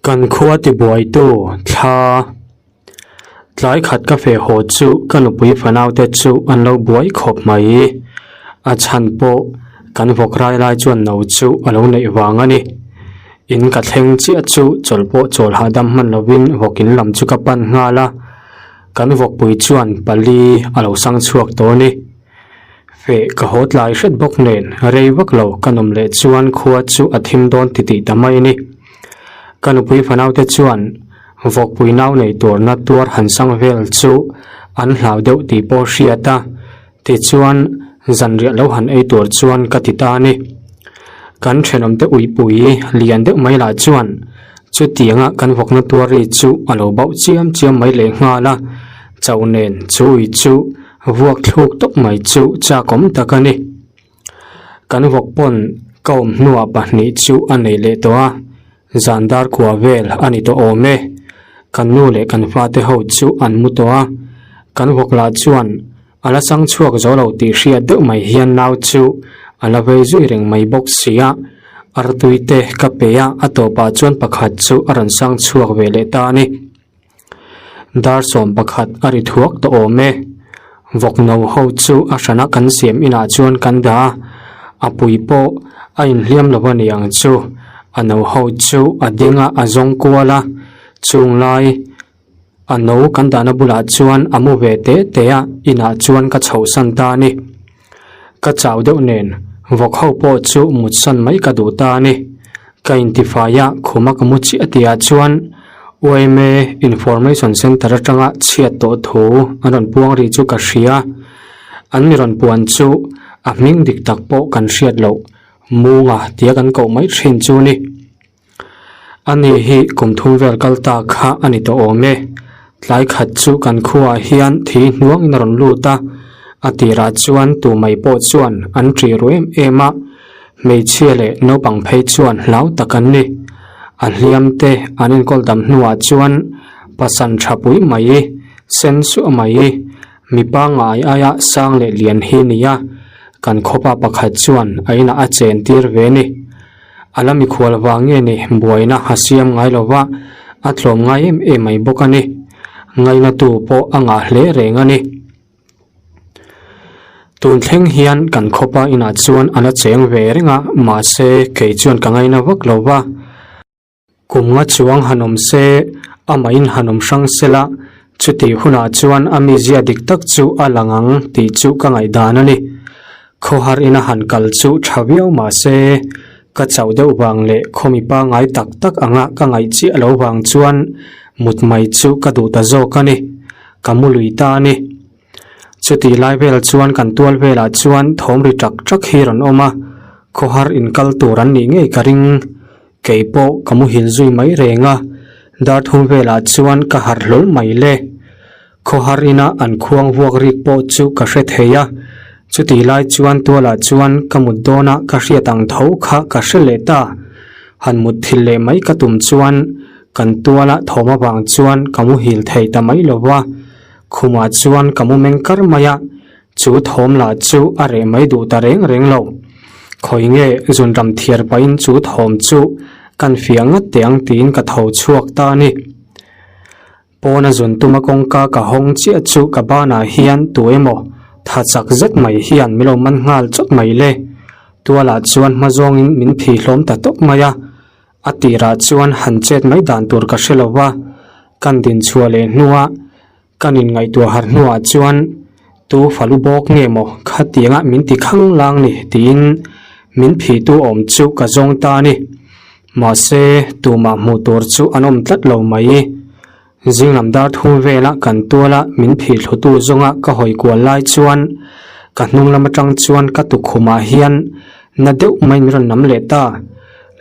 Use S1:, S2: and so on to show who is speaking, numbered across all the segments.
S1: Kan khua tibuaitu thla tlai khat ka feh haw chu ka nupui fanaute chu an lo buai khawp mai. A chhan pawh kan vawk rai lai chuan no chu a lo neih vang a ni. In ka thleng chiah chu chawlh pawh chawl hahdam hman lovin vawk in lam chu ka pan nghal a, kan vawkpui chuan pali a lo sang chhuak tawh a ni. Feh ka haw tlai hret bawk nen rei vak lo ka nawm leh chuan khua chu a thim dawn titih ta mai a ni. Ka nupui fanaute chuan vawkpui nau nei turna tuar han sang vel chu an hlau deuh tih pawh hriat a, tichuan zanriah lo han ei tur chuan ka ti ta a ni. Kan thenawmte uipui lian deuh mai lah chuan chutianga kan vawkna tuar ri chu a lo bauh chiam chiam mai lehnghal a, chauh nen chu ui chu Vuak thluk tawp mai chu chakawm tak a ni. Kan vawk pawn ka awm hnuah pahnih chu a nei leh tawh a, zan dar kua vel a ni tawh awm e. Kan nu leh kan fate ho chu an mu tawh a, kan vawk lah chuan a la chang chhuak zo lo tih hriat deuh mai hian nau chu a la vei zui reng mai bawk si a, artui te ka pe a, a tawpah chuan pakhat chu a rawn sang chhuak ve leh ta a ni. Dar 11 a ri thuak tawh awm e. Vawk no ho chu a hrana kan siam inah chuan kan dah a, a pui pawh a inhliam lo a ni ang chu. A no ho chu a ding a, a zawng kual a, chung lai a no kan dahna bulah chuan a mu ve teh teh a, inah chuan ka chhohsan ta a ni. Ka chau deuh nen vawk ho pawh chu mutsan mai ka duh ta a ni. Ka intifai a, khuma ka mu chiah tihah chuan UMA Information Centre atanga chhiat tawh thu an rawn puang ri chu ka hria. An mi rawn puan chu a hming dik tak pawh kan hriat loh Munga tia kan koh mai thin chu ni. Ani hi kum thum vel kal ta kha a ni tawh awm e. Tlai khat chu kan khuaah hian thi hnuangin a rawn lut a, a tirah chuan tu mai pawh chuan an ṭih ru em em a, hmeichhia leh naupang phei chuan hlau tak an ni. A hliam te an enkawl dam hnuah chuan pasan tha pui mai, sen suah mai, mipa ngai aia sang leh lian hi nia kan khawpa pakhat chuan a inah a chen tir ve a ni. A la mikhual vang nge ni buaina a siam ngai lo va, a tlawm ngai em em mai bawk a ni. Ngainatu pawh a ngah hle reng a ni. Tun thleng hian kan khawpa inah chuan a la cheng ve reng a, mahse kei chuan ka ngaina vak lo va. Kum nga chuang han awm se, amahin han awm hrang se la, chutih hunah chuan a mizia dik tak chu a lang ang tih chu ka ngaihdan a ni. Khawhar ina han kal chu tha viau mah se, ka chauh deuh vang leh khawmi pangngai tak tak anga ka ngaih chiah lo vang chuan mut mai chu ka duh ta zawk a ni. Ka mu lui ta a ni. Chutih lai vel chuan kan tual velah chuan thawm ri ṭak ṭak hi rawn awm a, khawhar inkal tur an nih ngei ka ring. Kei pawh ka muhil zui mai reng a, dar thum velah chuan ka harh hlawl mai le. Khawhar ina an khuang vuak rik pawh chu ka hre thei a, chutih lai chuan tualah chuan ka mut dawna ka hriat ang tho kha ka hre leh ta. Han mut thil leh mai ka tum chuan kan tuala thawm avang chuan ka muhil thei ta mai lo va, khumah chuan ka mu meng kar mai a, Chu thawm lah chu a reh mai duh ta reng reng lo. Khawi nge zunram thiar pahin chu thawm chu kan fiah ngat teh ang tiin ka tho chhuak ta a ni. Pawna zun tuma kawngka ka hawng chiah chu ka banah hian tu emaw tha chak zet mai hian min lo man nghal chawt mai le. Tualah chuan hma zawngin min phih hlawm ta tawp mai a. A tirah chuan han chet mai dan tur ka hre lo va, kan din chhuah leh hnuah Kan inngaihtuah harh hnuah chuan tu falu bawk nge maw khatianga min ti khang lang ni tiin min phihtu awm chu ka zawng ta a ni. Mahse, tumah hmuh tur chu an awm tlat lo mai. Zinglam dar thum vela kan tuala min phih thlutu zawnga ka hawi kual lai chuan ka hnung lam atang chuan ka tukkhumah hian na deuh mai min rawn nam leh ta.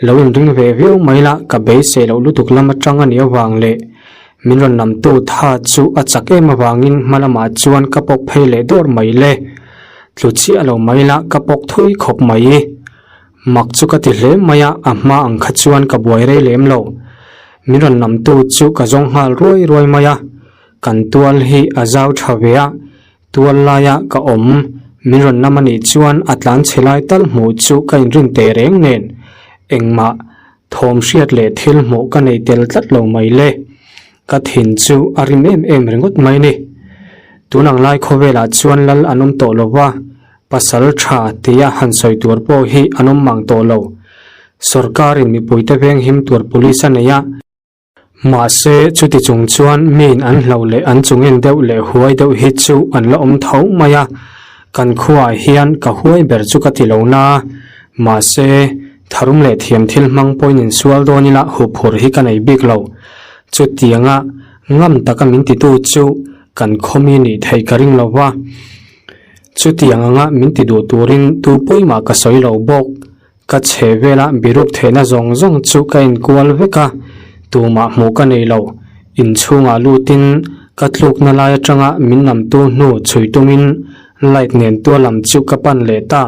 S1: Lo inring ve viau mai la ka beisei loh lutuk lam atang a nih avang leh Min rawn lamtu tha chu a chak em avangin hma lamah chuan ka pawk phei leh dawr mai le. Tlu chiah lo mai la ka pawk thui khawp mai. Mak chu ka ti hle mai a, a hma ang kha chuan ka buai rei lem lo. Min rawn lamtu chu ka zawng nghal ruai ruai mai a, kan tual hi a zau tha ve a, tual laia ka awm. Min rawn lam a nih chuan a tlan chhe lai tal hmuh chu ka inrin teh reng nen. Engmah. Thawm hriat leh thil hmuh ka nei tel tlat lo mai le. Ka thin chu a rim em em ringawt mai ni. Tun ang lai khawvelah chuan lal an awm tawh lo va, pasal tha tia han sawi tur pawh hi an awm mang tawh lo. Sorkarin mipuite venghim tur police a nei a. Mahse, chuti chung chuan miin an hloh leh an chung en deuh leh huai deuh hi chu an la awm tho mai a, kan khuaah hian ka huai ber chu ka ti lo na. Mahse, tharum leh thiam thil hmang pawhin insual dawn ila huphurh hi ka nei bik lo. Chutianga ngam taka min titu chu kan khawmi nih theih ka ring lo va. Chutiang anga min ti duh turin tu pawimah ka sawi lo bawk. Ka chhe vela biruk theihna zawng zawng chu ka inkual vek a, tumah hmuh ka nei lo. Inchhungah lutin ka tlukna lai atanga min namtu hnu chhui tumin light nen tual lam chu ka pan leh ta.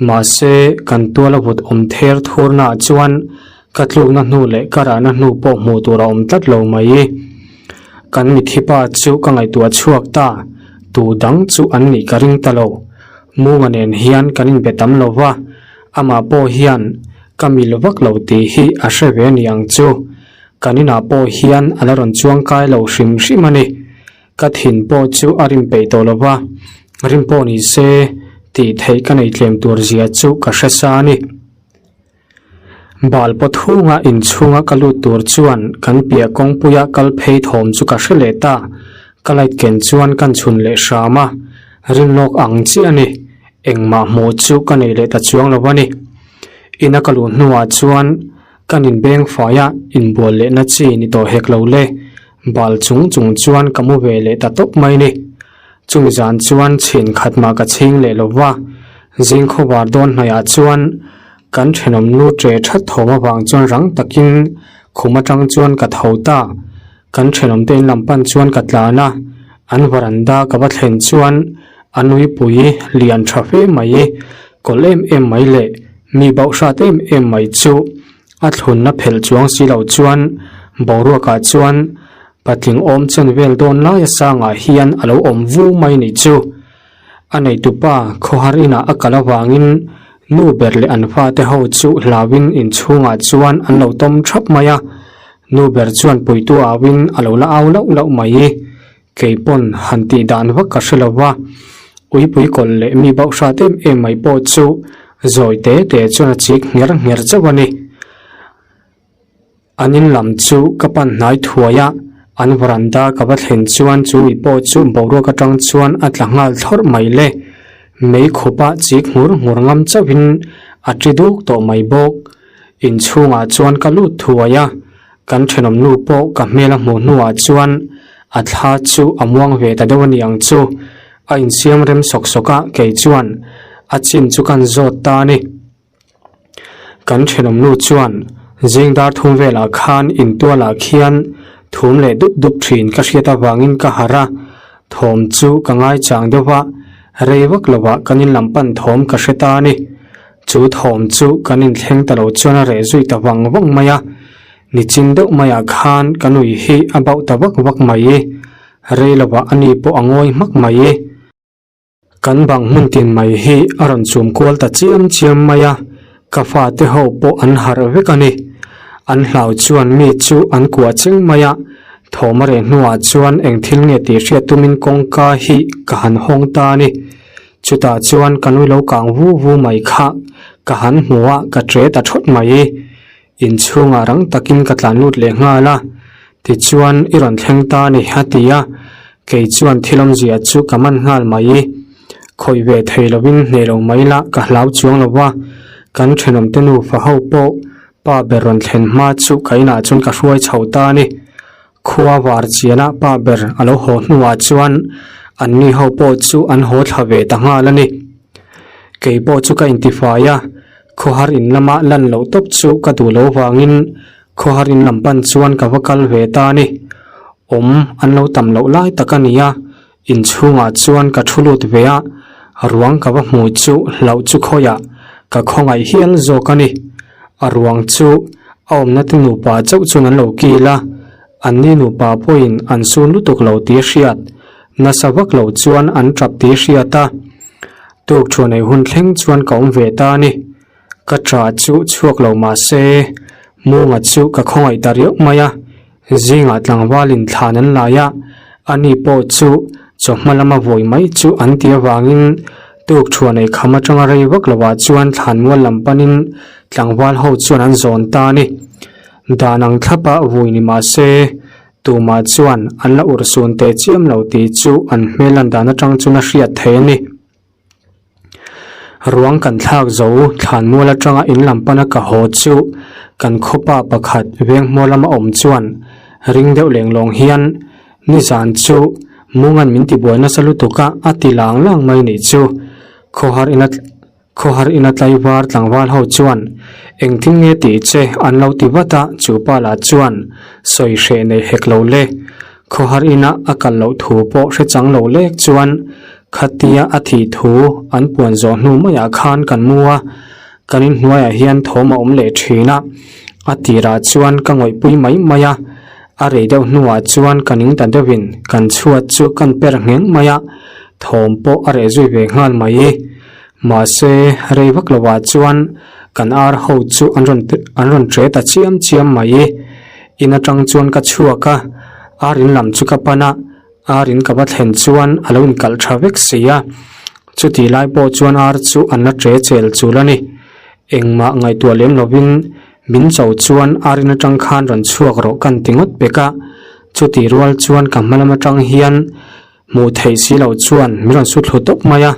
S1: Mahse, kan tuala vut awm ther thurnaah chuan ka tlukna hnu leh ka rahna hnu pawh hmuh tur a awm tlat lo mai. Kan mithipa chu ka ngaihtuah chhuak ta, tu dang chu an nih ka ring ta lo. Munga nen hian kan inbe tam lo va, amah pawh hian ka mil vak lo tih hi a hre ve ni ang chu. Kan inah pawh hian a la rawn chuang kai lo hrim hrim a ni. Ka thin pawh chu a rim peih tawh lo va, rim pawh ni se tih theih ka nei tlem tur zia chu ka hre sa a ni. Bal pawt hunga inchhunga ka lut tur chuan kan piah kawngpuia kal phei thawm chu ka hre leh ta. Ka light ken chuan kan chhun leh hram a, rinlawk ang chiah a ni. Engmah hmuh chu ka nei leh ta chuang lo a ni. Ina ka luh hnuah chuan kan inbeng fai a, inbual lehna chi ni tawh hek lo le. Bal chung chung chuan ka mu ve leh ta tawp mai ni. Chumi zan chuan chhin khat mah ka chhing leh lo va, zing khawvar dawn hnaihah chuan kan thenawm nu ṭe ṭhat thawm avang chuan rang takin khum aṭang chuan ka tho ta. Kan thenawm te in lam pan chuan ka tlan a, an varanda ka va thlen chuan a nuipui lian ṭha fe mai, kawlh em em mai leh mi bauh hrat em em mai chu a thlunna phelh chuang si lo chuan boruakah chuan Patling awm chen vel dawn laia sangah hian a lo awm vu mai nih chu. A neitupa khawhar inah a kal avangin nu ber leh an fate ho chu hlauin inchhungah chuan an lo tawm thap mai a. Nu ber chuan puitu auin a lo la au lauh lauh mai. Kei pawn han tih dan vak ka hre lo va. Uipui kawlh leh mi bauh hrat em em mai pawh chu zawi te te chuan a chik ngher ngher chauh a ni. An in lam chu ka pan hnai thuai a, an varanda ka va thlen chuan chu ui pawh chu boruak atang chuan a tla nghal thlawrh mai le. Mei khupa chik nghur nghur ngam chauhin a ṭi duk tawh mai bawk. Inchhungah chuan ka lut thuai a, kan thenawm nu pawh ka hmel a hmuh hnuah chuan a thla chu a muang ve ta deuh a ni ang chu. A insiam rem sawk sawk a, kei chuan a chin chu kan zawt ta a ni. Kan thenawm nu chuan zing dar thum velah khan intualah khian thum leh dup dup thin ka hriat avangin ka harh a, thawm chu ka ngaichang deuh a, rei vak lovah kan in lam pan thawm ka hre ta a ni. Chu thawm chu kan inthleng ta lo chuan a reh zui ta vang vang mai a, nichin deuh maiah khan ka nui hi a bauh ta vak vak mai, rei lovah ani pawh a ngawi hmak mai. Kan bang hmun tin mai hi a rawn chum kual ta chiam chiam mai a, ka fate ho pawh an harh vek a ni. An hlau chuan mi chu an kuah cheng mai a, thawm a reh hnuah chuan eng thil nge tih hriat tumin kawngka hi ka han hawng ta a ni. Chutah chuan ka nui lo kang vu vu mai kha ka han hmu a, ka ṭe ta ṭhawt mai. Inchhungah rang takin ka tlan lut leh nghal a, tichuan i rawn thleng ta a ni a ti a, kei chuan thil awmzia chu ka man nghal mai. Khawih ve thei lovin hneh lo mai la ka hlau chuang lo va, kan thenawmte nufa ho pawh pa ber rawn thlen hma chu ka inah chuan ka hruai chho ta a ni. Khua var chiana pa ber a lo haw hnuah chuan anni ho pawh chu an haw thla ve ta nghal a ni. Kei pawh chu ka intifai a, Khawhar in lama lan loh tawp chu ka duh lo vangin khawhar in lam pan chuan ka va kal ve ta a ni. Awm an lo tam loh lai tak a ni a, inchhungah chuan ka thu lut ve a, ruang ka va hmu chu hlauh chu khawiah ka khawngaih hial zawk a ni. A ruang chu a awmna te nupa chauh chuan an lo kil a, anni nupa pawhin an sun lutuk lo tih a hriat, nasa vak lo chuan an tap tih a hriat a. Tuk thuanei hun thleng chuan ka awm ve ta a ni. Ka tah chu chhuak lo mah se, Munga chu ka khawngaih ta riauh mai a, zingah tlangvalin thlan an lai a, ani pawh chu chawhma lama vawi mai chu an ti avangin tuk thuah nei kham atanga rei vak lovah chuan thlan mual lam panin tlangval ho chuan an zawn ta a ni. Dan ang thlapa vui ni mah se tumah chuan an la urhsun teh chiam lo tih chu an hmel lan dan atang chuan a hriat theih a ni. Ruang kan thlak zo thlan mual atanga in lam pana ka haw chu kan khawpa pakhat veng hmuar lama awm chuan ring deuh leng lawng hian nizan chu Mungan min tibuai nasa lutuk a a ti lang lang mai nih chu. Khawhar ina khawhar ina tlaivar tlangval ho chuan engtin nge tih che an lo ti vat a chu pa lah chuan sawi hreh nei hek lo le. Khawhar ina a kal loh thu pawh hre chang lo lek chuan Khatia a thih thu an puan zawh hnu maiah khan kan mu a, kan inhnuaiah hian thawm a awm leh thin a, a tirah chuan ka ngawihpui mai mai a, a rei deuh hnuah chuan ka ning ta deuhin kan chhuat chu kan per ngheng mai a, thawm pawh a reh zui ve nghal mai. Mahse, rei vak lovah chuan kan ar ho chu an rawn an rawn ṭe ta chiam chiam mai. In aṭang chuan ka chhuak a, ar in lam chu ka pan a, Ar in ka va thlen chuan a lo inkalh tha vek si a, chutih lai pawh chuan ar chu an la tre chel chul a ni. Engmah ngaihtuah lem lovin min cho chuan ar in atang khan rawn chhuak rawh kan ti ngawt pek a, chutih rual chuan ka hma lam atang hian hmuh theih si loh chuan min rawn su thlu tawp mai a,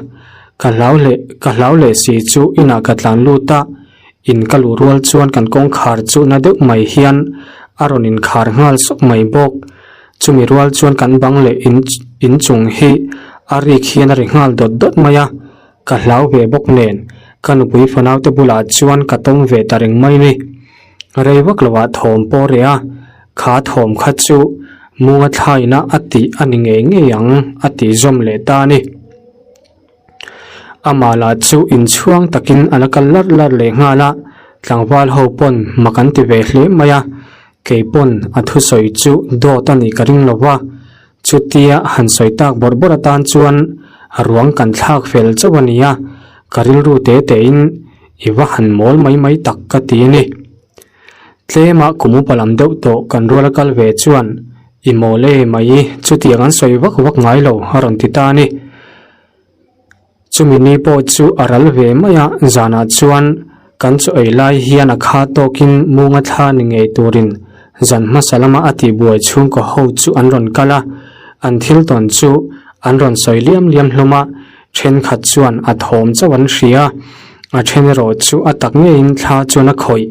S1: ka hlau leh ka hlau leh si chu inah ka tlan lut a, in ka luh rual chuan kan kawngkhar chu na deuh mai hian a rawn inkhar nghal sawk mai bawk. Chumi rual chuan kan bang leh in inchung hi a rik hian a ri nghal dawt dawt mai a, ka hlau ve bawk nen ka nupui fanau te bulah chuan ka tawm ve ta reng mai ni. Rei vak lovah thawm pawh reh a, kha thawm kha chu Munga thlaina a tih a ni ngei ngei ang a tih zawm leh ta a ni. Amah lah chu inchhuang takin a la kal larh larh leh nghal a, tlangval ho pawn mak an ti ve hle mai a, Kei pawn a thusawi chu dawt a nih ka ring lo va, chutia han sawi tak bawrh bawrh atan chuan ruang kan thlak fel chauh a ni a, ka rilru te tein i va han mawl mai mai tak ka ti a ni. Tlema kum upa lam deuh tawh kan ruala kal ve chuan i mawl e mai chutiang an sawi vak vak ngai lo a rawn ti ta a ni. Chumi ni pawh chu a ral ve mai a, zanah chuan kan chaw ei lai hian a kha tawkin Munga thla ni ngei turin zan hmasa lama a tihbuai chhungkaw ho chu an rawn kal a, an thil tawn chu an rawn sawi liam liam hlawm a, thenkhat chuan a thawm chauh an hria, a then erawh chu a tak ngeiin thla chuan a khawih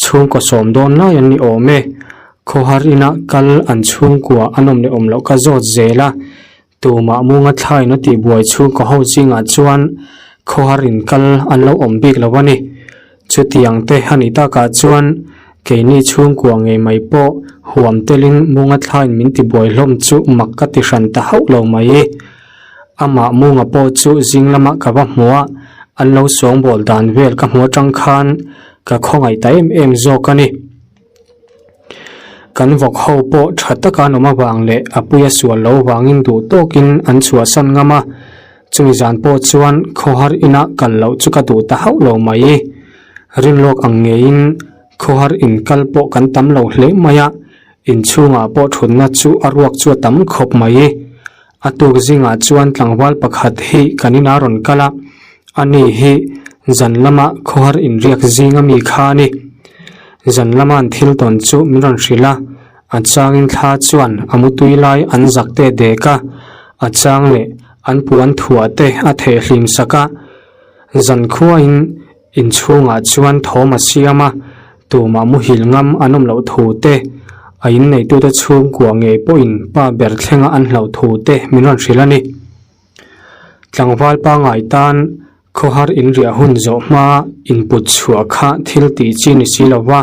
S1: chhungkaw sawm dawn lai an ni awm e, khawhar inah kal an chhungkua an awm leh awm loh ka zawt zel a. Tumah Munga thlain a tihbuai chhungkaw ho zingah chuan khawhar in kal an lo awm bik lo a ni. Chutiang te a nih takah chuan keini chhungkua ngei mai pawh huam telin Munga thlain min tibuai hlawm chu mak ka ti hran ta hauh lo mai. Amah Munga pawh chu zing lamah ka va hmu a, an lo sawngbawl dan vel ka hmu atang khan ka khawngaih ta em em zawk a ni. Kan vawk ho pawh tha taka an awm avang leh a puia sual lo vangin duh tawkin an chhuahsan ngam a, chumi zan pawh chuan khawhar inah kal loh chu ka duh ta hauh lo mai. Rinlawk ang ngeiin khawhar in kal pawh kan tam lo hle mai a, inchhungah pawh thutna chu a ruak chu a tam khawp mai. A tuk zingah chuan tlangval pakhat hi kan inah rawn kal a, ani hi zan lama khawhar inriak zinga mi kha a ni. Zan lama an thil tawn chu min rawn hrilh a, a changin thla chuan a mutui lai an zak te dek a, a chang leh an puan thuah te a theh hlim sak a. Zan khuain inchhungah chuan thawm a siam a, tumah muhil ngam an awm loh thu te, a inneitute chhungkua ngei pawhin pa ber thlenga an hlauh thu te min rawn hrilh a ni. Tlangval pangngai tan khawhar inriah hun zawh hma input chhuah kha thil tih chi ni si lo va,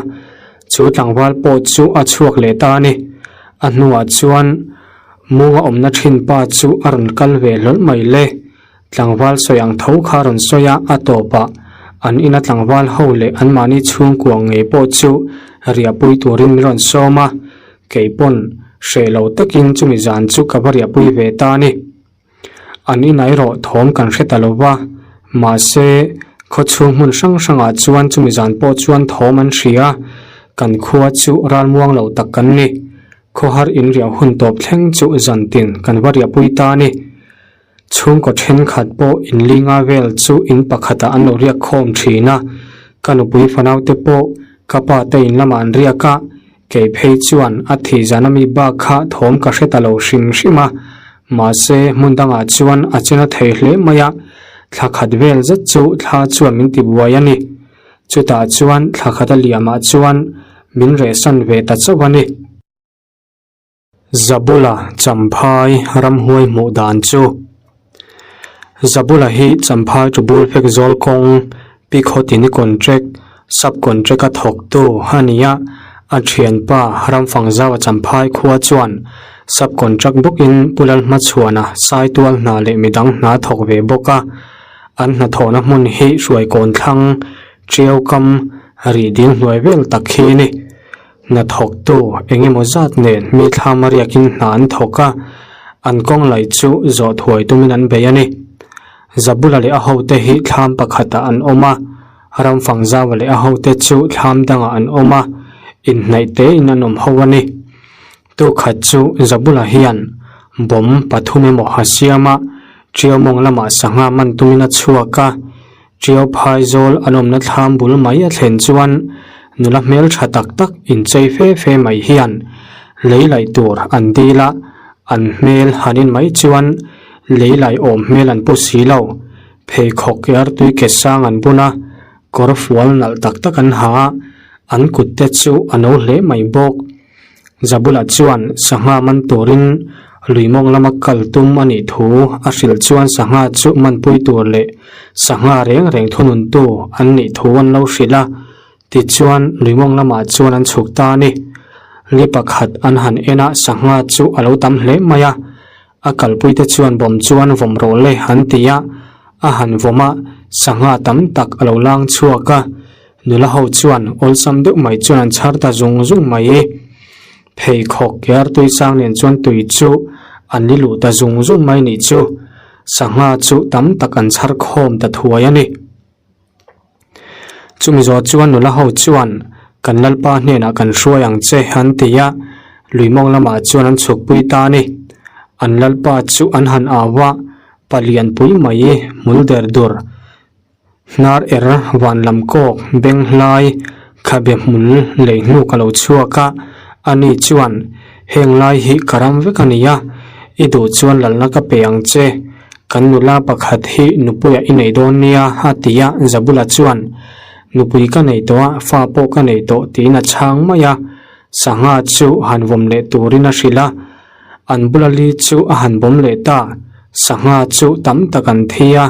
S1: chu tlangval pawh chu a chhuak leh ta a ni. A hnuah chuan Munga awmna thin pa chu a rawn kal ve hlawl mai le. Tlangval sawi ang tho kha rawn sawi a, a tawpah an ina tlangval ho leh anmahni chhungkua ngei pawh chu riahpui turin min rawn sawm a, kei pawn hreh lo takin chumi zan chu ka va riahpui ve ta a ni. An inah erawh thawm kan hre ta lo va, mahse khawchhung hmun hrang hrangah chuan chumi zan pawh chuan thawm an hria. Kan khua chu ralmuang lo tak kan ni. Khawhar inriah hun tawp thleng chu zantin kan va riahpui ta a ni. Chhungkaw thenkhat pawh inlinga vel chu in pakhatah an lo riak khawm thin a, ka nupui fanaute pawh ka pa te in lamah an riak a, kei phei chuan a thih zan ami bak kha thawm ka hre ta lo hrim hrim a, mahse hmun dangah chuan a chena thei hle mai a, thla khat vel zet chu thla chuan min ti buai a ni. Chutah chuan thla khat a liamah chuan min rehsan ve ta chauh a ni. Zabula Champhai ramhuai hmuh dan chu Zabula hi Champhai Tubul fek zawl kawng Pi Khawtini contract sub contract a thawktu a ni a, a thianpa Ramfangzaua Champhai khua chuan sub contract bawkin Pu Lalhmachhuana Saitual hna leh midang hna thawk ve bawk a, an hnathawhna hmun hi Hruaikawn thlang Tiaukam rih dil hnuai vel tak hi a ni. Hnathawktu eng emaw zat nen mi thlam a riakin hna an thawk a, an kawng laih chu zawh thuai tumin an bei a ni. Zabula leh a hote hi thlam pakhatah an awm a, Ramfangzaua leh a hote chu thlam dangah an awm a, inhnaih tein an awm ho a ni. Tukhat chu Zabula hian bawm pathum emaw a siam a, Ṭiaumawng lamah sangha man tumin a chhuak a, Ṭiau phaizawl an awmna thlam bul mai a thlen chuan nula hmelṭha tak tak inchei fe fe mai hian lei laih tur an dil a, an hmel han in mai chuan lei laih awm hmel an pu si lo. Pheikhawk artui ke sang an bun a, kawr fual nalh tak tak an ha a, an kut te chu a no hle mai bawk. Zabula chuan sangha man turin lui mawng lama kal tum a nih thu a hrilh chuan sangha chu manpui tur leh sangha reng reng thununtu an nih thu an lo hrilh a, tichuan lui mawng lamah chuan an chhuk ta a ni. Li pakhat an han en a sangha chu a lo tam hle mai a, A kalpuite chuan bawm chuan vawm rawh le an ti a, a han vawm a, sangha tam tak a lo lang chhuak a, nula ho chuan awlsam deuh mai chuan an chhar ta zung zung mai e. Pheikhawk ke artui sang nen chuan tui chu an li luh ta zung zung mai nih chu, sangha chu tam tak an chhar khawm ta thuai a ni. Chumi zawh chuan nula ho chuan kan lalpa hnenah kan hruai ang che an ti a, lui mawng lamah chuan an chhukpui ta a ni. An lalpa chu an han au a, palian pui mai hmul der dur, hnar er van lam kawk beng hlai khabe hmul lei hnuk a lo chhuak a, ani chuan heng lai hi ka ram vek a ni a, i duh chuan lalna ka pe ang che. Kan nula pakhat hi nupuiah i nei dawn nia a ti a, Zabula chuan, Nupui ka nei tawh a, fa pawh ka nei tawh tiin a chhang mai a. Sangha chu han vawm leh turin a hrilh a, an bula li chu a han bawm leh ta. Sangha chu tam tak an thi a,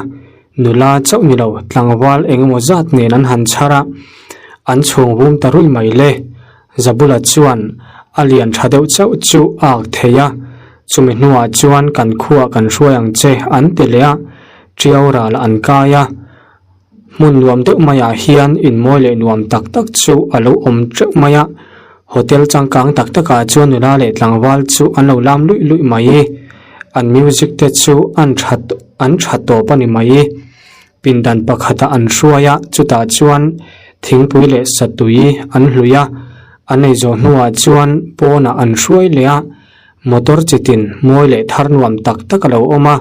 S1: nula chauh ni lo tlangval eng emaw zat nen an han chhar a, an chhung vum ta ruih mai le. Zabula chuan a lian tha deuh chauh chu a ak thei a, chumi hnuah chuan kan khuah kan hruai ang che an ti leh a, Tiau ral an kai a, hmun nuam deuh maiah hian inmawi leh nuam tak tak chu a lo awm teuh mai a, hotel changkang tak takah chuan nula leh tlangval chu an lo lam luih luih mai, an music te chu an tha an tha tawp a ni mai. Pindan pakhatah an hruai a, chutah chuan thingpui leh satui an hlui a, an ei zawh hnuah chuan pawnah an hruai leh a, motor chitin mawi leh thar nuam tak tak a lo awm a,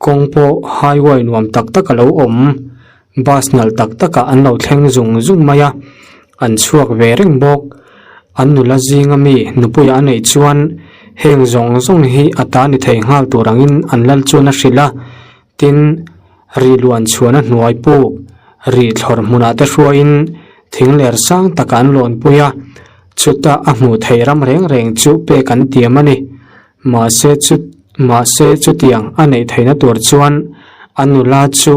S1: kawng pawh highway nuam tak tak a lo awm, bus nalh tak takah an lo thleng zung zung mai a, an chhuak ve reng bawk. An nula zinga mi nupuiah a neih chuan heng zawng zawng hi a ta ni thei nghal tur angin an lal chuan a hrilh a, Tin, ri luan chhuahna hnuai puk, ri thlawr hmunah te hruaiin thing ler sang takah an lawnpui a, chuta a hmuh theih ram reng reng chu pek an tiam a ni. Mahse chu mahse chutiang a neih theihna tur chuan a nula chu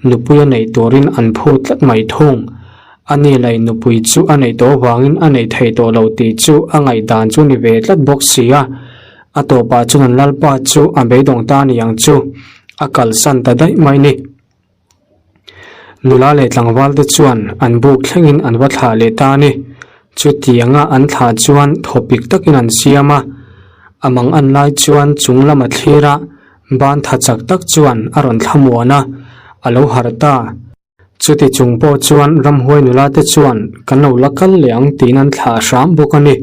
S1: nupui a neih turin an phu tlat mai thung. A ni lei nupui chu a neih tawh avangin a neih theih tawh lo tih chu a ngaihdan chu ni ve tlat bawk si a. A tawpah chuan an lalpa chu a beidawng ta ni ang chu, a kalsan ta daih mai ni. Nula leh tlangval te chuan an buk thlengin an va thlah leh ta a ni. Chutianga an thlah chuan thawpik takin an siam a, a mang an lai chuan chung lama thlir a, ban tha chak tak chuan a rawn thlamuan a, a lo harh ta. Chuti chung pawh chuan ramhuai nula te chuan kan lo la kal leh ang tiin an thlah hram bawk a ni.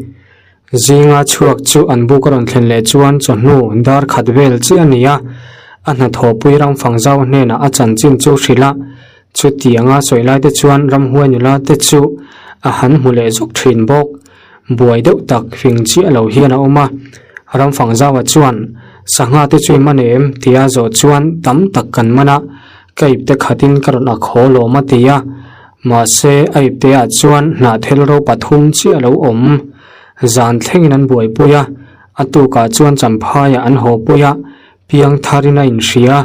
S1: Zinga chhuak chu an buk a rawn thlen leh chuan chawhnu dar khat vel chiah a ni a, a hnathawhpui ramfang zau hnenah a chanchin chu hrilh a, chutianga sawi lai te chuan ramhuai nula te chu a han hmu leh zawk thin bawk. Buai deuh tak fing chiah lo hian a awm a, ramfang zaua chuan sangha te chu i man em tia zawh chuan tam tak kan man a, ka ipte khatin ka rawn ak haw lawm a ti a, mahse a ipte ah chuan hnahthel ro pathum chiah a lo awm. Zan thlengin an buaipui a, a tukah chuan champhaiah an haw pui a, piang tharin a inhria,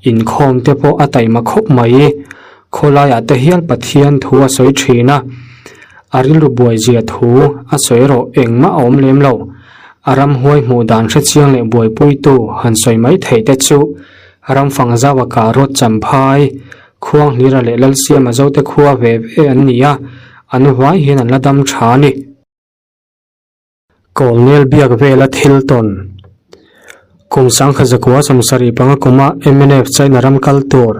S1: inkhawm te pawh a taima khawp mai. Khawlaiah te hial Pathian thu a sawi thin a, a rilru buai zia thu a sawi erawh engmah a awm lem lo. A ramhuai hmuh dan hrechiang leh buaipuitu han sawi mai theih te chu Ramfang zaua Karot Champhai, Khuanghlira leh Lalsiama Zote khua ve ve an ni a, an vai hian an la dam tha a ni. Kawlnel biak vela thil tawn. Kum sangkha zakua sawmsarih panga kuma mnf China ram kal tur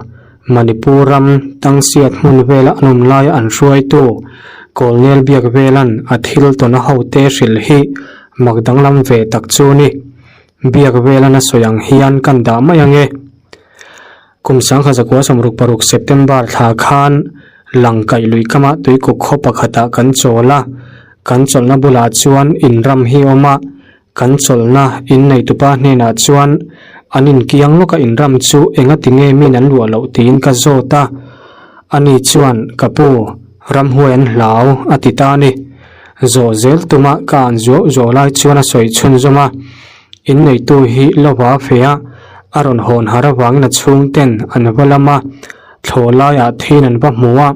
S1: Manipur ram Tangsiat hmun vela an awm laia an hruaitu Kawlnel biak velan a thil tawn a hote hrilh hi mak danglam ve tak chu a ni. Biak velan a sawi ang hian kan dah mai ang e. Kum sangkha zakua 66 September thla khan Langkaih lui kama tuikuk khaw pakhatah kan chawl a, kan chawlhna bulah chuan in ram hi a awm a, kan chawlhna in neitupa hnenah chuan an inkiang lawka in ram chu enga tinge min an luah loh tiin ka zawt a, ani chuan ka pu ramhuai an hlau a ti ta a ni. Zawh zel tuma ka an zuau zuau lai chuan a sawi chhunzawm a, in neitu hi lova fe a, a rawn hawn har avangin a chhungten an va lam a, thlawh laiah thin an va hmu a,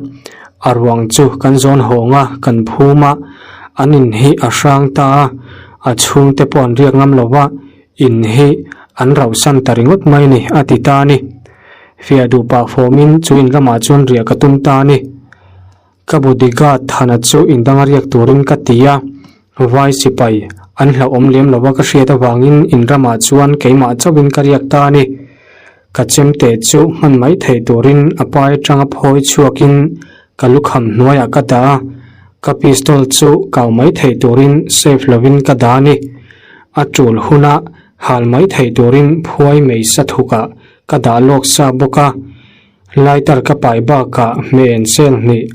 S1: a ruang chu kan zawn hawng a, kan phum a, an in hi a hrang ta a, a chhungte pawh an riak ngam lo va, in hi an rauhsan ta ringawt mai a ni a ti ta a ni. Fiah duh pah fawmin chu in ramah chuan riah ka tum ta a ni. Ka bodyguard Thana chu indanga riak turin ka ti a, vai sipai an hlauhawm lem lova ka hriat avangin in ramah chuan keimah chauhin ka riak ta a ni. Ka chemte chu hman mai theih turin a pai atanga phawi chhuakin ka lukham hnuaiah ka dah a, ka pistol chu kau mai theih turin safe lovin ka dah a ni. A tul huna hal mai theih turin phuai mei sa thukah ka dah lawk sa bawk a. Lighter ka pai bakah hmeh en sel hnih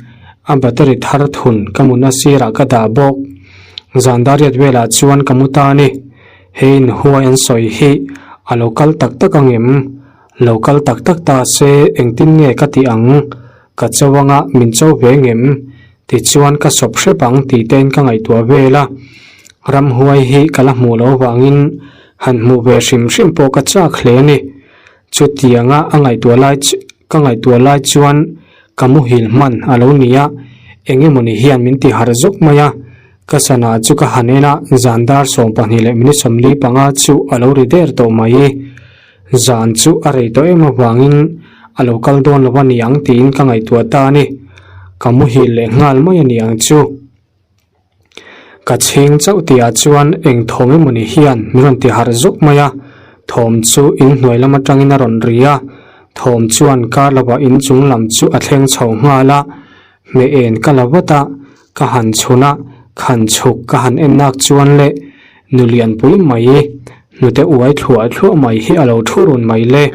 S1: a battery thar thun ka mutna sirah ka dah bawk. Zan dariat velah chuan ka mu ta a ni. He inhuai an sawi hi a lo kal tak tak ang em? Lo kal tak tak ta se engtin nge ka tih ang? Ka cho anga min cho ve ngem? Tichuan ka sawp hrep ang tih tein ka ngaihtuah vel a. Ramhuai hi ka la hmuh loh avangin han hmuh ve hrim hrim pawh ka chak hle a ni. Chutianga a ngaihtuah lai ka ngaihtuah lai chuan ka muhil hman a lo ni a, eng emawni hian min ti harh zawk mai a, ka sana chu ka han en a, zan dar 12 leh minute 45 chu a lo ri der tawh mai. Zan chu a rei tawh em avangin a lo kal dawn lo a ni ang tiin ka ngaihtuah ta a ni. Ka muhil leh nghal mai a ni ang chu. Ka chhing chauh tihah chuan eng thawm emawni hian min rawn ti harh zawk mai a, thawm chu in hnuai lam atangin a rawn ri a, thawm chuan kar lovah in chung lam chu a thleng chho nghal a, hmeh en ka la vat a, ka han chhun a, khan chhuk ka han en nak chuan le nu lianpui mai hnute uai thluah thluah mai hi a lo thu run mai le.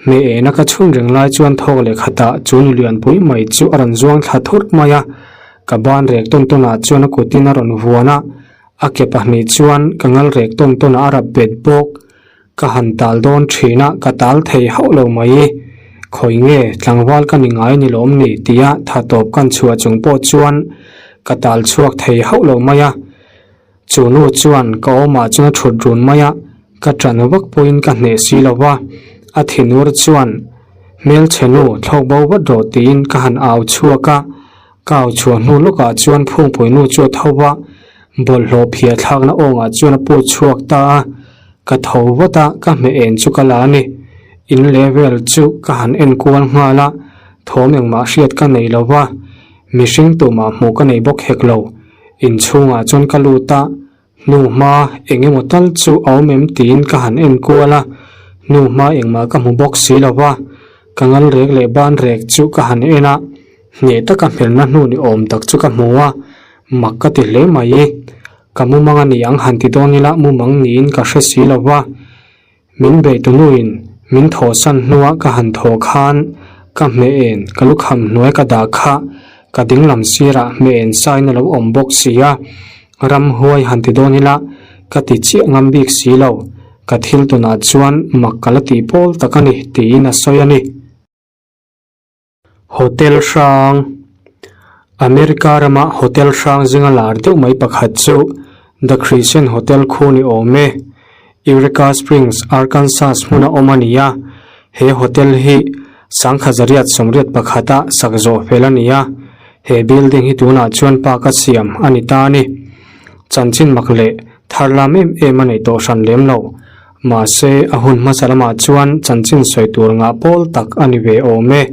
S1: Hmeh ena ka chhun reng lai chuan thawk leh khatah chu nu lianpui mai chu a rawn zuang thla thurh mai a, Ka ban rek tawn tawn ah chuan a kutin a rawn vuan a, a ke pahnih chuan ka ngal rek tawn tawn ah a rap bet bawk. Ka han tal dawn thin a, ka tal thei hauh lo mai. Khawi nge tlangval ka ni ngai ni lawm ni tia tha tawp kan chhuah chung pawh chuan ka tal chhuak thei hauh lo mai a. Chu nu chuan ka awmah chuan a thut run mai a, ka ṭan vak pawhin ka hneh si lo va, a thinur chuan hmelchhe nu thlawk bo vat rawh tiin ka han au chhuak a. Ka au chhuah hnu lawkah chuan phungpui nu chu a tho va, bawlhhlawh phiah thlakna awngah chuan a put chhuak ta a, ka tho vat a, ka hmeh en chu ka la a ni. In leh vel chu ka han en kual nghal a, thawm engmah hriat ka nei lo va, mihring tumah hmuh ka nei bawk hek lo. Inchhungah chuan ka lut a, hnu hma eng emaw tal chu a awm em tiin ka han en kual a, hnu hma engmah ka hmu bawk si lo va. Ka ngal rek leh ban rek chu ka han en a, hneh taka hmelna hnu ni awm tak chu ka hmu a, mak ka ti hle mai. Ka mumang a ni ang han ti dawn ila mumang niin ka hre si lo va. Min beihtunuin min thawhsan hnua ka han thaw khan ka hmeh en ka lukham hnuai ka dah kha ka dinglam sirah hmeh en sain a lo awm bawk si a, ramhuai han ti dawn ila ka ti chiah ngam bik si lo, ka thil tunah chuan mak ka la tih pawl tak a ni tiin a sawi a ni. Hotel hrang, America rama hotel hrang zinga lar deuh mai pakhat chu The Crescent Hotel khu ni awm e. Eureka Springs, Arkansas hmuna awm a ni a. He hotel hi sangkhat zariat sawmriat pakhata sak zawh fel a ni a. He building hi tunah chuan park a siam a ni ta a ni. Chanchin mak leh thar lam em em a nei tawh hran lem lo. Mahse, a hun hmasa lamah chuan chanchin sawi tur ngah pawl tak a ni ve awm e.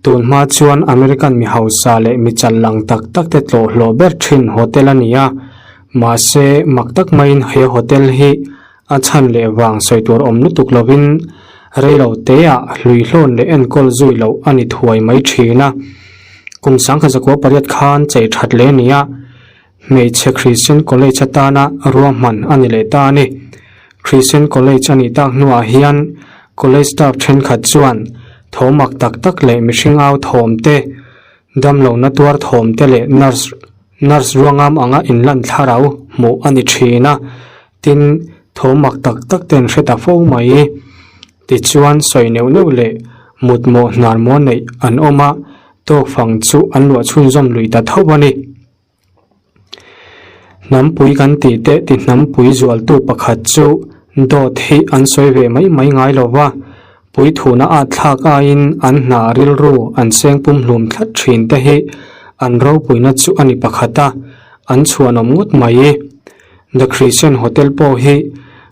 S1: Tun hma chuan American mi hausa leh mi chal lang tak tak te tlawh hlawh ber thin hotel a ni a. Mahse, mak tak maiin he hotel hi a chhan leh vang sawi tur awm lutuk lovin reilo teah hluihlawn leh enkawl zui loh a ni thuai mai thin a. Kum sangkhat zakua pariat khan chei that leh a ni a. Hmeichhe Christian College atana ruahman a ni leh ta a ni. Christian College a nih tak hnuah hian College staff thenkhat chuan thawmak tak tak leh mihring au thawm te, damlohna tuar thawm te leh nurse nurse ruangam anga inlan thlarau hmuh a ni thin a, tin thawmak tak tak te an hre ta fo mai. Tichuan sawi neuh neuh leh mutmawh hnarmaw neih an awm a, tawkfang chu an luah chhunzawm lui ta tho a ni. Hnampui kan tih teh ti hnampui zualtu pakhat chu dawt hi an sawi ve mai mai ngai lo va, puithuna at thlak aiin an hna rilru an seng pumhlum thlat thin te hi an ropuina chu a ni pakhat a, an chhuanawm ngawt mai. The Christian Hotel pawh hi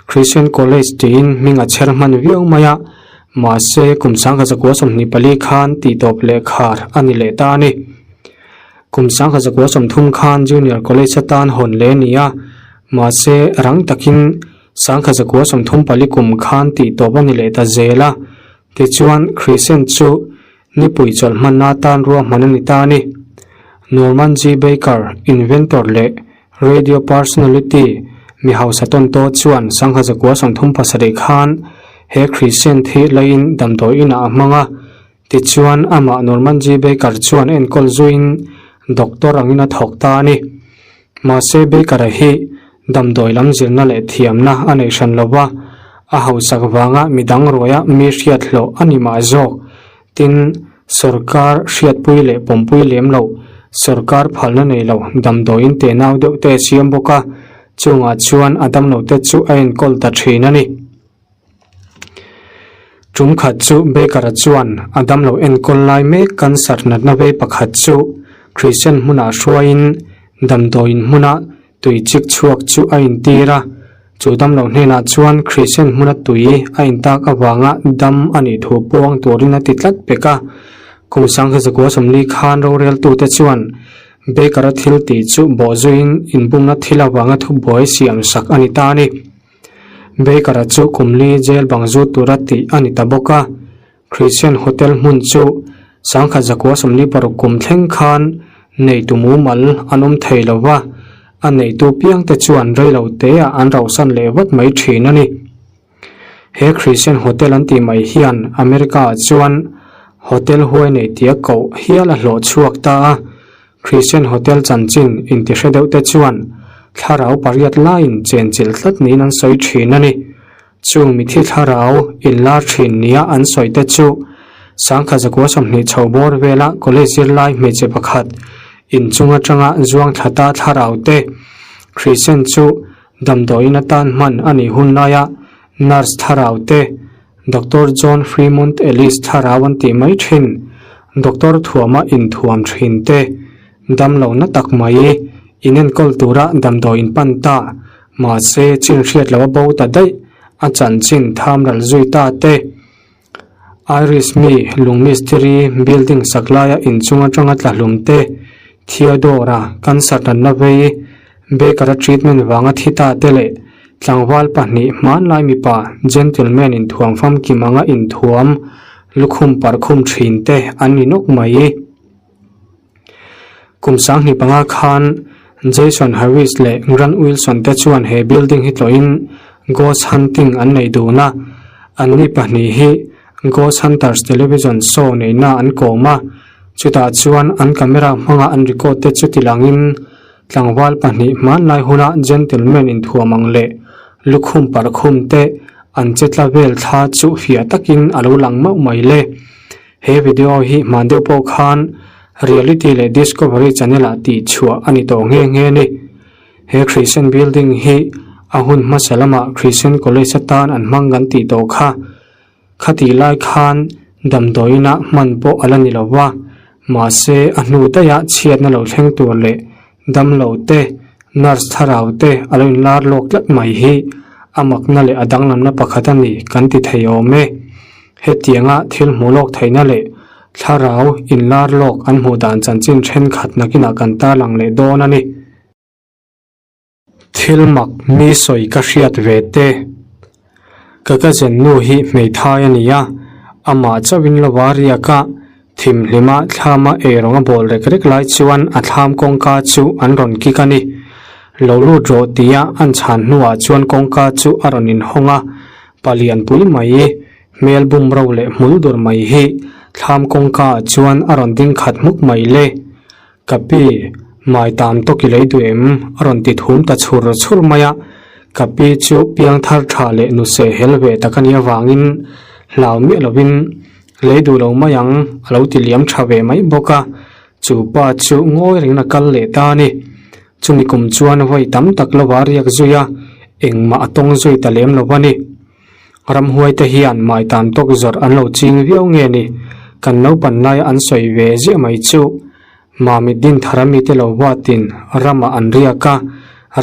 S1: Christian College tiin hming a chher hman viau mai a, mahse kum sangkhat zakua 24 khan tihtawp leh khar a ni leh ta a ni. Kum sangkhat zakua 30 khan Junior College atan hawn leh a ni a, mahse rang takin sangkhat zakua 34 kum khan tih tawp a ni leh ta zel a. Tichuan, Crescent chu nipui chawlh hmanna atan ruahman a ni ta a ni. Norman G. Baker, inventor leh radio personality mi hausa tawn tawh chuan sangkhat zakua 37 khan he Crescent hi laiin damdawi inah a hmang a. Tichuan, amah Norman G. Baker chuan enkawl zuiin doctor angin a thawk ta a ni. Mahse, Baker-a hi damdawi lam zirna leh thiamna a nei hran lo va, a hausak vanga midang ruaia mi hriat hlawh a ni mah zawk. Tin, sawrkar hriatpui leh pawmpui lem lo, sawrkar phalna nei lo damdawiin tenau deuh te a siam bawk a, chungah chuan a damlote chu a enkawl ta thin a ni. Tum khat chu Baker-a chuan a damlo enkawl lai mek cancer natna vei pakhat chu Christian hmunah hruaiin damdawiin hmuna tui chik chhuak chu a intir a. Chu damlo hnenah chuan Christian hmuna tui a intak avanga dam a nih thu puang turin a ti tlat pek a. Kum sangkhat zakua 40 khan roreltute chuan Baker-a thil tih chu bawhzuiin inbumna thil avanga thubuai siamsak a ni ta a ni. Baker-a chu kum li jail bang zut tura tih a ni ta bawk a. Christian Hotel hmun chu sangkhat zakua 46 kum thleng khan neitu mumal an awm thei lo va, a neitu piangte chuan reilo teah an rauhsan leh vat mai thin a ni. He Christian Hotel an tih mai hian America-ah chuan hotel huai nei tia koh hial a hlawh chhuak ta a. Christian Hotel chanchin intihre deuh te chuan thlarau pariat laiin chenchilh tlat niin an sawi thin a ni. Chung mithi thlarau inlar thin nia an sawi te chu sangkhat zakua 20 chho bawr vela college zirlai hmeichhe pakhat inchung atanga zuang thlata thlarau te Christian chu damdawiin atan hman a nih hun laia nurse thlarau te Doctor John Fremont Ellis thlarau an tih mai thin. Doctor thuama inthuam thin te, damlo na tak mai inenkawl tura damdawi inpan ta, mahse chin hriat lo a bo ta daih, a chanchin tham ral zui ta te. Irish mi lung mistiri building sak laia inchung atanga tla hlum te, Theodore-a cancer natna vei Baker-a treatment vanga thi ta te leh tlangval pahnih hmanlai mipa gentleman inthuam famkim anga inthuam. lukhum parkhum thin te an ni nawk mai. Kum 2005 khan Jason Harris leh Grant Wilson te chuan he building hi tlawhin ghost hunting an nei dun a, anni pahnih hi Ghost Hunters television show neihna an kawm a, chutah chuan an camera hmanga an record te chu tilangin tlangval pahnih hmanlai huna gentleman inthuam ang leh lukhum parkhum te an che tla vel thla chu fiah takin a lo lang mauh mai le. He video hi hman deuh pawh khan Reality leh Discovery channel ah tih chhuah a ni tawh nghe nghe a ni. He Christian building hi a hun hmasa lamah Christian College atan an hmang kan tih tawh kha. Khatih lai khan damdawiinah hman pawh a la ni lo va, mahse a hnu daihah chhiatna lo thleng tur leh damlo te, nurse thlarau te a lo inlar lawk tlat mai hi a makna leh a danglamna pakhat a ni kan ti thei awm e. Hetianga thil hmuh lawk theihna leh thlarau inlar lawk an hmuh dan chanchin thenkhat nakinah kan tarlang leh dawn a ni. Thil mak mi sawi ka hriat ve te. Ka cousin nu hi hmeithai a ni a, amah chauhin lo va riak a, thimhlima thlama eirawng a bawl rek rek lai chuan a thlam kawngka chu an rawn kik a ni. Lo lut rawh tia an chhan hnuah chuan kawngka chu a rawn inhawng a, palian pui mai, hmel bum ro leh hmul dur mai hi thlam kawngka ah chuan a rawn ding khat hmuk mai le. Ka pi, mai tam tawk i lei duh em? a rawn ti thum ta chhur chhur mai a. Ka pi chu piangthar tha leh nuse hel ve tak a nih avangin hlau miah lovin lei duh lo mai ang a lo ti liam tha ve mai bawk a. Chu pa chu ngawi rengin a kal leh ta a ni. Chumi kum chuan vawi tam tak lova riak zui a, engmah a tawng zui ta lem lo a ni. Ramhuai te hian mai tan tawk zawrh an lo ching viau nge ni? Kan naupan laia an sawi ve ziah mai chu. Mamit Dinthara mite lo huatin ramah an riak a,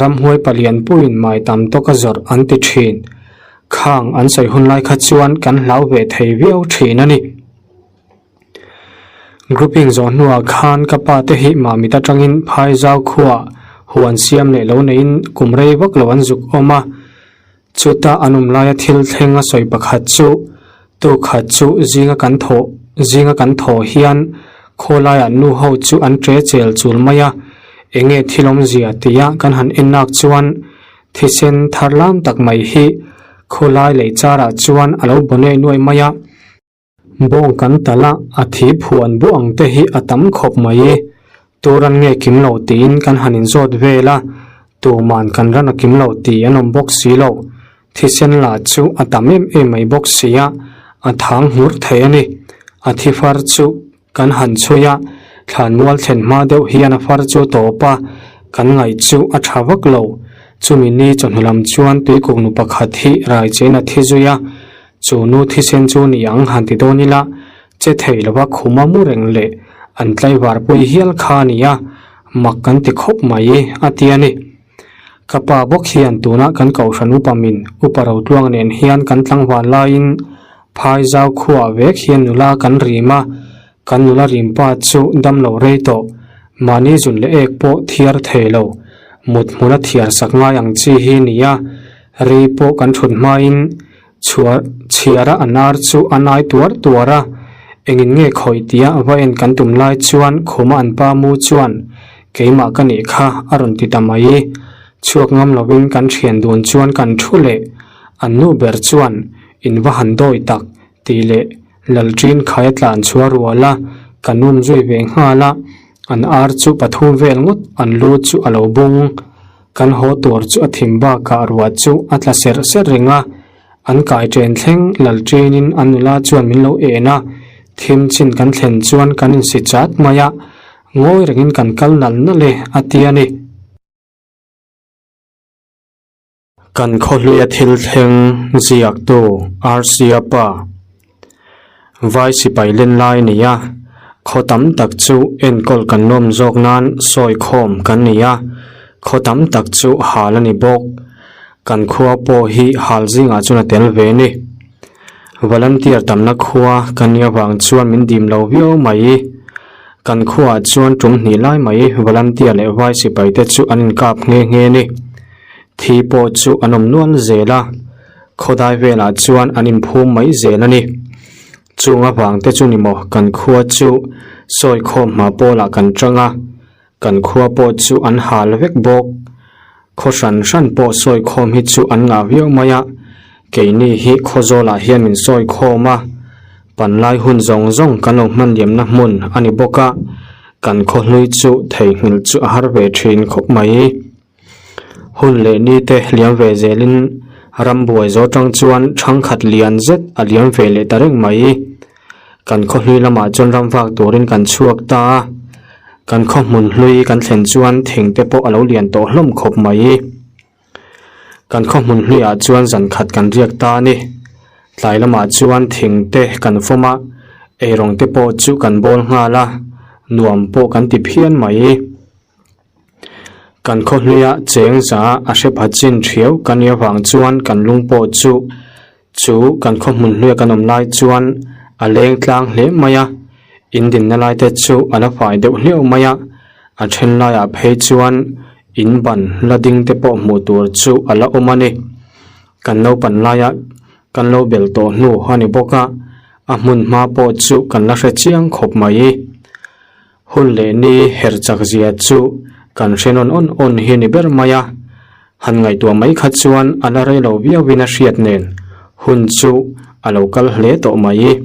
S1: ramhuai palian puiin mai tam tawka zawrh an ti thin. Khang an sawi hun lai kha chuan kan hlau ve thei viau thin a ni. Grouping zawh hnuah khan ka pa te hi Mamit atangin Phaizau khuaah huan siam leh lo neiin kum rei vak lo an zuk awm a. Chuta an awm laia thil thleng a sawi pakhat chu, tu khat chu zinga kan thawh zinga kan thawh hian khawlaiah nu ho chu an ṭe chel chul mai a, enge thil awmzia tia kan han en nak chuan thisen thar lam tak mai hi khawlai lei charah chuan a lo bawhne nuai mai a. Bawng kan talh a, a thi phuan buh ang te hi a tam khawp mai e. Tu ran nge kim lo tiin kan han inzawt vel a, tuman kan ran a kim lo tih an awm bawk si lo. Thisen lah chu a tam em em mai bawk si a, a thang nghur thei a ni. A thi far chu kan han chhui a, thlanmual thlen hma deuh hian a far chu a tawp a, kan ngaih chu a tha vak lo. Chumi ni chawhnu lam chuan tuikuknu pakhat hi raichein a thi zui a, Chu nu thisen chu ni ang han ti dawn ila, che thei lova khuma mu reng leh an tlaivar pui hial kha a ni a, mak kan ti khawp mai a ti a ni. Ka pa bawk hian tuna kan kohhran upa min upa Rotluang nen hian kan tlangval laiin phai zau khuaah vek hian nula kan rim a, kan nula rim pa chu dam lo rei tawh, mahni zun leh ek pawh thiar thei lo, mut hmuna thiar sak ngai ang chi hi ni a, rei pawh kan thut hmain Chhuar chhiara a nar chu a nai tuar tuar a, engin nge khawih tia va en kan tum lai chuan khuma an pa mu chuan keimah ka nih kha a rawn ti ta mai. Chhuak ngam lovin kan thian dun chuan kan thu leh an nu ber chuan in va han dawi tak tih leh Lalṭin khai a tlan chhuah rual a, kan um zui ve nghal a, an ar chu pathum vel ngawt an lu chu a lo bung. Kan haw tur chu a thim bakah ruah chu a tla serh serh reng a, an kai ṭen thleng Lalṭinin an nula chuan min lo en a, thim chin kan thlen chuan kan insi chat mai a, ngawi rengin kan kal nal nal e a ti a ni. Kan khawhluia thil thleng ziaktu Rca pa Vai sipai len lai a ni a, khaw tam tak chu enkawl kan lawm zawk nan sawi khawm kan ni a, khaw tam tak chu hal a ni bawk. Kan khua pawh hi hal zingah chuan a tel ve a ni. Volunteer tamna khua kan nih avang chuan min dim lo viau mai. Kan khuaah chuan tum hnih lai mai volunteer leh vai sipai te chu an inkap nghe nghe a ni. Thi pawh chu an awm nual zel a, khawdai velah chuan an inphum mai zel a ni. Chung avang te chu ni maw kan khua chu sawi khawm hma pawlah kan tang a, kan khua pawh chu an hal vek bawk. Khaw hran hran pawh sawi khawm hi chu an ngah viau mai a, keini hi Khawzawlah hian min sawi khawm a, panlai hun zawng zawng kan lo hman liamna hmun a ni bawk a, kan khaw hlui chu theihnghilh chu a har ve thin khawp mai. Hun leh ni te liam ve zelin ram buai zawh tang chuan thangkhat lian zet a liam ve leh ta reng mai. Kan khaw hlui lamah chuan ram vak turin kan chhuak ta a, kan khaw hmun hlui kan thlen chuan thing te pawh a lo lian tawh hlawm khawp mai. Kan khaw hmun hluiah chuan zan khat kan riak ta a ni. Tlai lamah chuan thing te kan fawm a, eirawng te pawh chu kan bawl nghal a, nuam pawh kan ti phian mai. Kan khaw hluia cheng za a hre pha chin thiau kan nih avang chuan kan lung pawh chu chu kan khaw hmun hluia kan awm lai chuan a leng tlang hle mai a, in dinna lai te chu a la fai deuh hliau mai a, a then laiah phei chuan in ban la ding te pawh hmuh tur chu a la awm a ni. Kan naupan laia kan lo bel tawh hnu a ni bawk a, a hmun hma pawh chu kan la hre chiang khawp mai. Hun leh ni her chak zia chu kan hre nawn awn awn hi ni ber mai a, han ngaihtuah mai kha chuan a la rei lo viauin a hriat nen hun chu a lo kal hle tawh mai.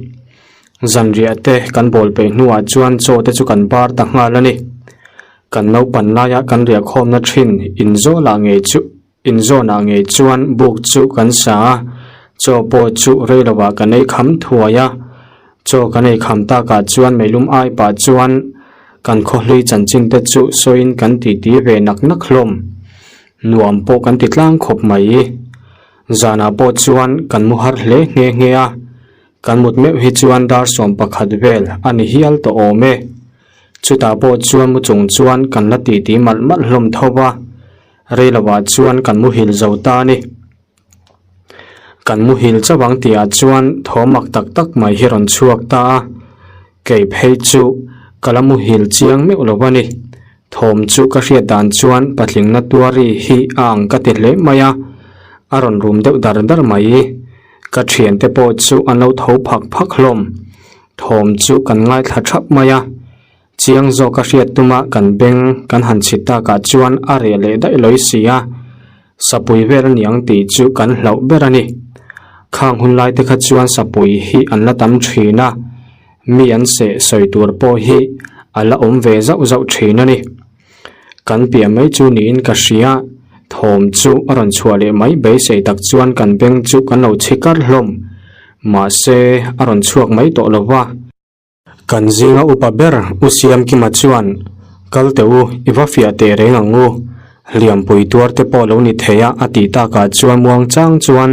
S1: Zanriah te kan bawl peih hnuah chuan chaw te chu kan bar ta nghal a ni. Kan naupan laia kan riahkhawmna thin inzawlah ngei chu Inzawnah ngei chuan buk chu kan sa a, chaw pawh chu rei lovah kan ei kham thuai a. Chaw kan ei kham takah chuan meilum ai pah chuan kan khawhlui chanchin te chu sawiin kan titi ve nak nak hlawm. Nuam pawh kan ti tlang khawp mai. Zanah pawh chuan kan mu har hle nghe nghe a, kan mut meuh hi chuan dar 11 vel a ni hial tawh awm e. Chutah pawh chuan mu chung chuan kan la titi malh malh hlawm tho va. Rei lovah chuan kan muhil zo ta a ni. Kan muhil chauh ang tihah chuan thaw mak tak tak mai hi rawn chhuak ta a, kei phei chu ka la muhil chiang meuh lo a ni. Thawm chu ka hriat dan chuan patling na tuari hi a ang ka ti hle mai a, a rawn rum deuh dar dar mai. Ka thiante pawh chu an lo tho phak phak hlawm. Thawm chu kan ngaithla thap mai a. Chiang zawk a hriat tuma kan beng kan han chhit takah chuan a reh leh daih lawi si a, sapui vel a niang tih chu kan hlauh ber a ni. Khang hun lai te kha chuan sapui hi an la tam thin a, mi an seh sawi tur pawh hi a la awm ve zauh zauh thin a ni. Kan piah mai chu niin ka hria, thawm chu a rawn chhuah leh mai beisei tak chuan kan beng chu kan lo chhi kar hlawm, mahse a rawn chhuak mai tawh lo va. Kan zinga upa ber U Siamkima chuan, Kal teh u, i va fiah teh reng ang u. Hliampui tuar te pawh lo ni thei a a tih takah chuan muangchang chuan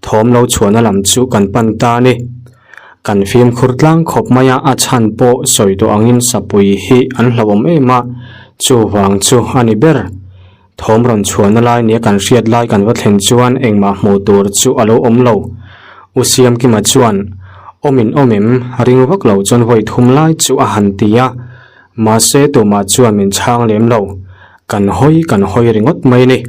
S1: thawm lo chhuahna lam chu kan pan ta a ni. Kan fimkhur tlang khawp mai a, a chhan pawh sawi tawh angin sapui hi an hlauhawm em a, chuvang chu a ni ber. Thawm rawn chhuahna lai nia kan hriat lai kan va thlen chuan engmah hmuh tur chu a lo awm lo. U Siamkima chuan, Awm in awm em? Ring vak lo chuan vawi thum lai chu a han ti a. Mahse tumah chuan min chhang lem lo. Kan hawi kan hawi ringawt mai ni.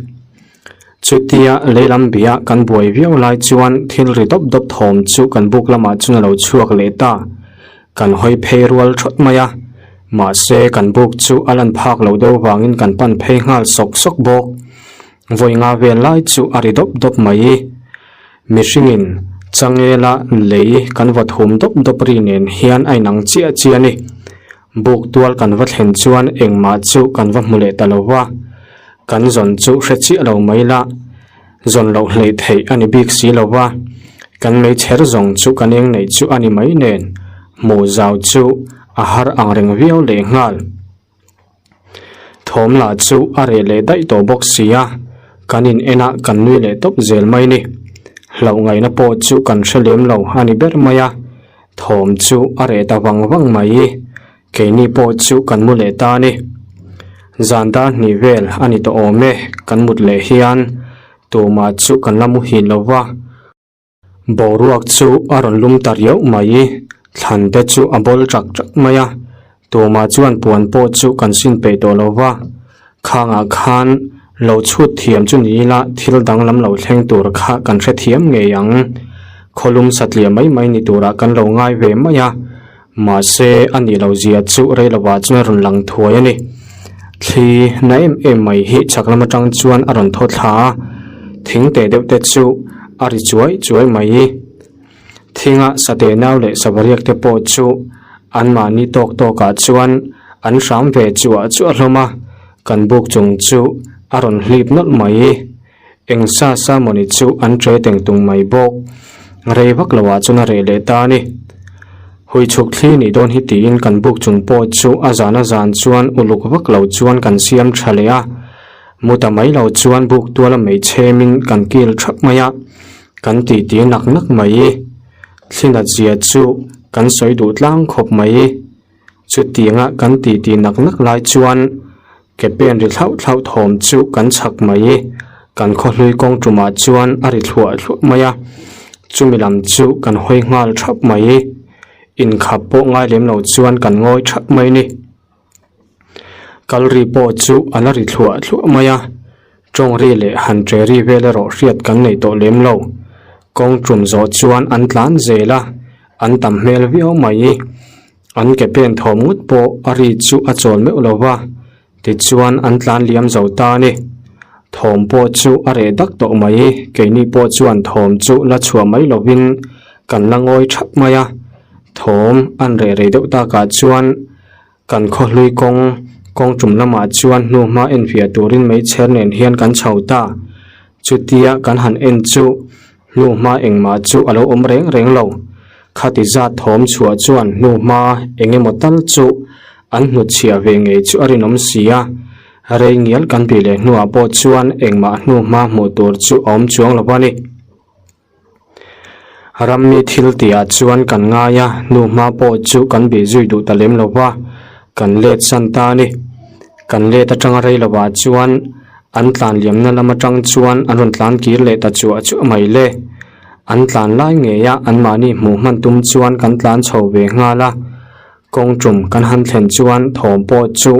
S1: Chutia lehlam bia kan buai viau lai chuan thil ri dawp dawp thawm chu kan buk lamah chuan a lo chhuak leh ta. Kan hawi phei rual thawt mai a, mahse kan buk chu a lan phak loh deuh vangin kan pan phei nghal sawk sawk bawk. Vawi nga vel lai chu a ri dawp dawp mai. Mihringin changela lei kan va thum dawp dawp ri nen hian a inang chiah chiah a ni. Buk tual kan va thlen chuan engmah chu kan va hmu leh ta lo va, kan zawn chu hre chiah lo mai la. Zawn loh hleih theih a ni bik si lo va, kan meichher zawng chu kan eng neih chu a ni mai nen, hmuh zau chu a har ang reng viau leh nghal. Thawm lah chu a reh leh daih tawh bawk si a, kan in en a kan nui leh tawp zel mai ni. Hlauh ngaihna pawh chu kan hre lem lo a ni ber mai a, thawm chu a reh ta vang vang mai. Keini pawh chu kan mu leh ta a ni. Zan dar hnih vel a ni tawh awm e, kan mut leh hian tumah chu kan la muhil lo va. Boruak chu a rawn lum ta riauh mai, thlan te chu a bawl ṭak ṭak mai a, tumah chuan puan pawh chu kan sin peih tawh lo va. Khangah khan lo chhut thiam chu ni ila thil danglam lo thleng tur kha kan hrethiam ngei ang. Khawlum satliah mai mai ni turah kan lo ngai ve mai a, mahse a nih loh zia chu rei lovah chuan a rawn lang thuai a ni. Thli na em em mai hi chhak lam atang chuan a rawn thaw thla a, thing teh deuh te chu a ri chuai chuai mai. Thinga sateh nau leh savariak te pawh chu anmahni tawk tawkah chuan an hram ve chuah chuah hlawm a, kan buk chung chu a rawn hlip nawlh mai. Eng sa sa mawni chu an ṭe teng tung mai bawk. Rei vak loah chuan a reh leh ta a ni. Hui chhuk thli nih dawn hi tiin kan buk chung pawh chu a zan a zan chuan uluk vak lo chuan kan siam ṭha leh a. Mu ta mai lo chuan buk tuala mei chhemin kan kil ṭhap mai a, kan titi nak nak mai. Thli nat zia chu kan sawi duh tlang khawp mai. Chutianga kan titi nak nak lai chuan Ke pen ri thlauh thlauh thawm chu kan chhak mai. Kan khawhlui kawng tumah chuan a ri thluah thluah mai a, chumi lam chu kan hawi nghal thap mai. Inkhap pawh ngai lem lo chuan kan ngawi thap mai ni. Kalri pawh chu a la ri thluah thluah mai a, tawng ri leh han ṭe ri vel erawh hriat kan nei tawh lem lo. Kawng tum zawh chuan an tlan zel a, an tam hmel viau mai. An ke pen thawm ngawt pawh a ri chu a chawl meuh lo va, tichuan an tlan liam zo ta a ni. Thawm pawh chu a reh dak tawh mai, keini pawh chuan thawm chu la chhuah mai lovin kan la ngawi thap mai a. Thawm an reh rei deuh takah chuan kan khawhlui kawng kawng tum lamah chuan hnuhma enfiah turin meichher nen hian kan chho ta. Chutia kan han en chu Hnuhma engmah chu a lo awm reng reng lo. Khati zat thawm chhuah chuan hnuhma eng emaw tal chu an hnutchhiah ve ngei chu a rinawm si a. Rei ngial kan bih leh hnuah pawh chuan engmah hnuhma hmuh tur chu a awm chuang lo a ni. Rammi thil tihah chuan kan ngai a, hnuhma pawh chu kan bih zui duh ta lem lo va, kan let san ta a ni. Kan let atanga rei lovah chuan An tlan liamna lam atang chuan an rawn tlan kir leh ta chuah chuah mai le. An tlan lai ngei a anmahni hmuh hman tum chuan kan tlan chho ve nghal a. Kawng tum kan han thlen chuan thawm pawh chu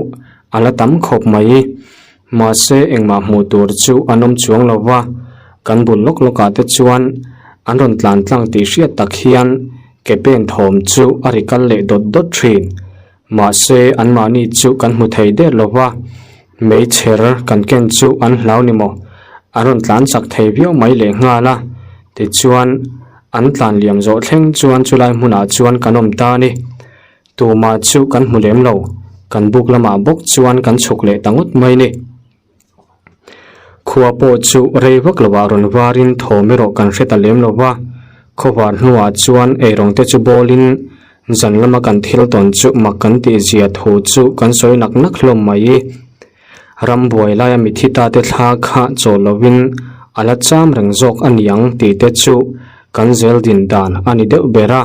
S1: a la tam khawp mai. Mahse engmah hmuh tur chu an awm chuang lo va, kan bul lawk lawkah te chuan an rawn tlan tlang tih hriat tak hian ke pen thawm chu a ri kal leh dawt dawt thin. Mahse, anmahni chu kan hmu thei der lo va, meichher kan ken chu an hlau ni maw? An rawn tlan chak thei viau mai leh nghal a. Tichuan, an tlan liam zawh thleng chuan chulai hmunah chuan kan awm ta a ni. Tumah chu kan hmu lem lo, kan buk lamah bawk chuan kan chhuk leh ta ngawt mai ni. Khua pawh chu rei vak lovah rawn varin thawm erawh kan hre ta lem lo va, khawvar hnuah chuan eirawng te chu bawlin zan lama kan thil tawn chu mak kan tih zia thu chu kan sawi nak nak hlawm mai. Rambuai laia mithi ta te thla kha chawl lovin a la cham reng zawk a niang tih te chu kan zel din dan a ni deuh ber a,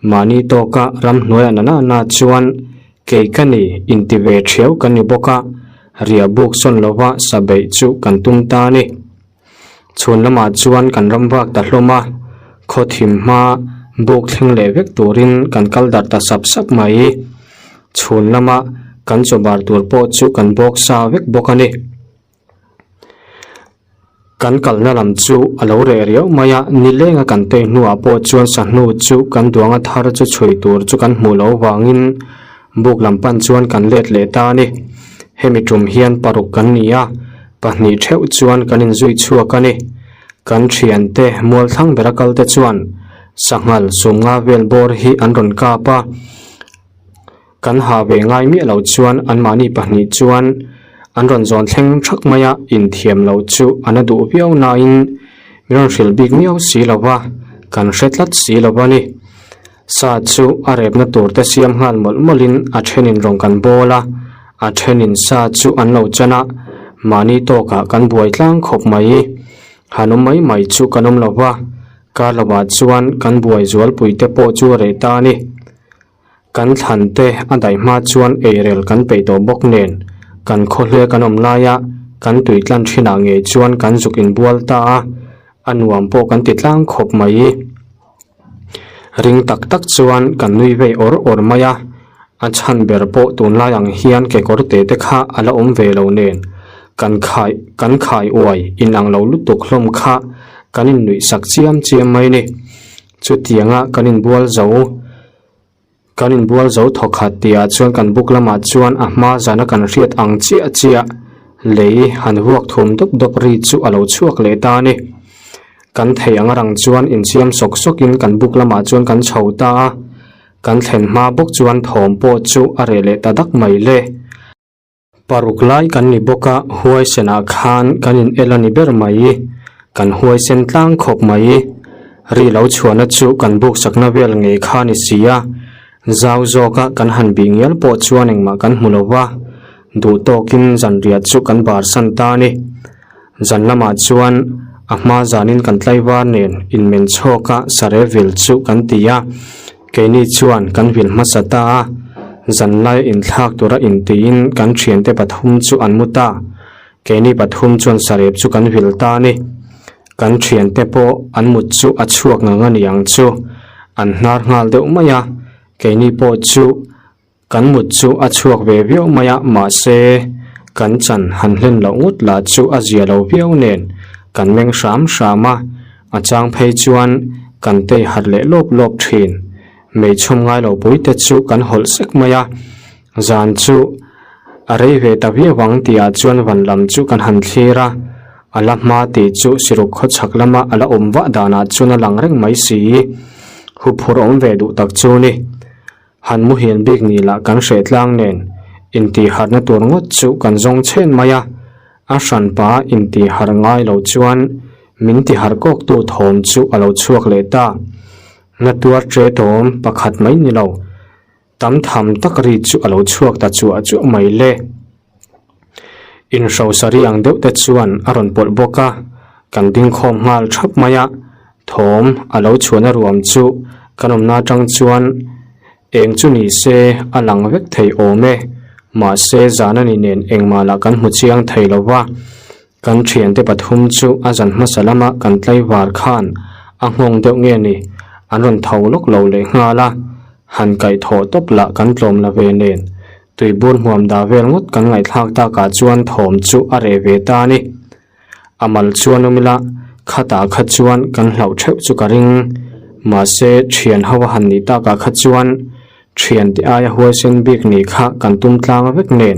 S1: Mahni tawka ramhnuaia na na na chuan kei ka ni inti ve thiau kan ni bawk a, riah buk sawn lova sa beih chu kan tum ta a ni. Chhun lamah chuan kan ram vak ta hlawm a, khaw thim hma buk thleng leh vek turin kan kal darh ta sap sap mai. Chhun lama kan chaw bar tur pawh chu kan bawk sa vek bawk a ni. Kan kalna lam chu a lo reh riau mai a, nilenga kan tei hnuah pawh chuan sahnu chu kan duanga thar chu chhui tur chu kan hmuh loh vangin buk lam pan chuan kan let leh ta a ni. Hemi tum hian paruk kan ni a, pahnih theuh chuan kan inzui chhuak a ni. Kan thiante mual thlang bera kalte chuan sanghal sumnga vel bawr hi an rawn kap a. Kan ha ve ngai miah lo chuan anmahni pahnih chuan an rawn zawn thleng thak mai a, inthiam lo chu a na duh viau nain min rawn hrilh bik miau si lo va, kan hre tlat si lo va ni. Sa chu a repna tur te siam nghal mawlh mawlhin a thenin rawn kan bawl a, a thenin sa chu an lo chan a, mahni tawkah kan buai tlang khawp mai. Han awm mai mai chu kan awm lo va, kar lovah chuan kan buai zualpui te pawh chu a reh ta a ni. Kan thlan te a daih hma chuan eirel kan peih tawh bawk nen, kan khawhle kan awm laia kan tui tlan thinah ngei chuan kan zuk inbual ta a, a nuam pawh kan ti tlang khawp mai. Ring tak tak chuan kan nui vei awr awr mai a, a chhan ber pawh tunlai ang hian kekawr te te kha a la awm ve lo nen, kan khai kan khai uai inang lo lutuk hlawm kha kan innuih sak chiam chiam mai ni. Chutianga kan inbual zo kan inbual zo thawkhat tihah chuan kan buk lamah chuan a hma zana kan hriat ang chiah chiah lei han vuak thum dawp dawp ri chu a lo chhuak leh ta a ni. Kan thei ang rang chuan insiam sawk sawkin kan buk lamah chuan kan chho ta a, kan thlen hma bawk chuan thawm pawh chu a reh leh ta dak mai le. Paruk lai kan ni bawk a, huaisenah khan kan in el a ni ber mai. Kan huaisen tlang khawp mai. Ri lo chhuahna chu kan buk sakna vel ngei kha a ni si a, zau zawka kan han bih ngial pawh chuan engmah kan hmu lo va, duh tawkin zanriah chu kan barsan ta a ni. Zan lamah chuan a hma zanin kan tlaivar nen inmen chhawka sare vil chu kan ti a, keini chuan kan vil hmasa ta a, zanlai inthlak tura intiin kan thiante pathum chu an mu ta, keini pathum chuan sarep chu kan vil ta a ni. Kan thiante pawh an mut chu a chhuak ngang a ni ang chu, an hnar nghal deuh mai a, keini pawh chu Kan mut chu a chhuak ve viau mai a, mahse, kan chan han hlen loh ngawt lah chu a zia lo viau nen kan meng hram hram a, a chang phei chuan kan tei harh leh lawp lawp thin. Meichhum ngai lo pui te chu kan hawlh sek mai a, zan chu a rei ve ta viau ang tihah chuan van lam chu kan han thlir a, a la hma tih chu siruk khawchhak lama a la awm vah danah chuan a lang reng mai si. Huphurh awm ve duh tak chu ni. Han muhil bik ni lah kan hreh tlang nen intihharhna tur ngawt chu kan zawng chhen mai a, a hranpa intihharh ngai lo chuan min tiharh kawktu thawm chu a lo chhuak leh ta. Na tuar ṭe tawm pakhat mai ni lo, tam tham tak ri chu a lo chhuak ta chuah chuah mai le. Inhrosa ri ang deuh te chuan a rawn pawlh bawk a, kan ding khawm nghal thap mai a, thawm a lo chhuahna ruam chu kan awmna atang chuan eng chu ni se a lang vek thei awm e, mahse zan a ni nen engmah lah kan hmu chiang thei lo va, kan thiante pathum chu a zan hmasa lama kan tlaivar khan a nghawng deuh nge ni an rawn tho lawk lo leh nghal a, han kaihthawh tawp lah kan tlawm la ve nen. Tuibur hmuam dah vel ngawt kan ngaihthlak takah chuan thawm chu a reh ve ta a ni. A mal chuan awm ila, khatah kha chuan kan hlauh theuh chu ka ring. Mahse, thian ho a han nih takah kha chuan thian te aia huaisen bik nih kha kan tum tlang vek nen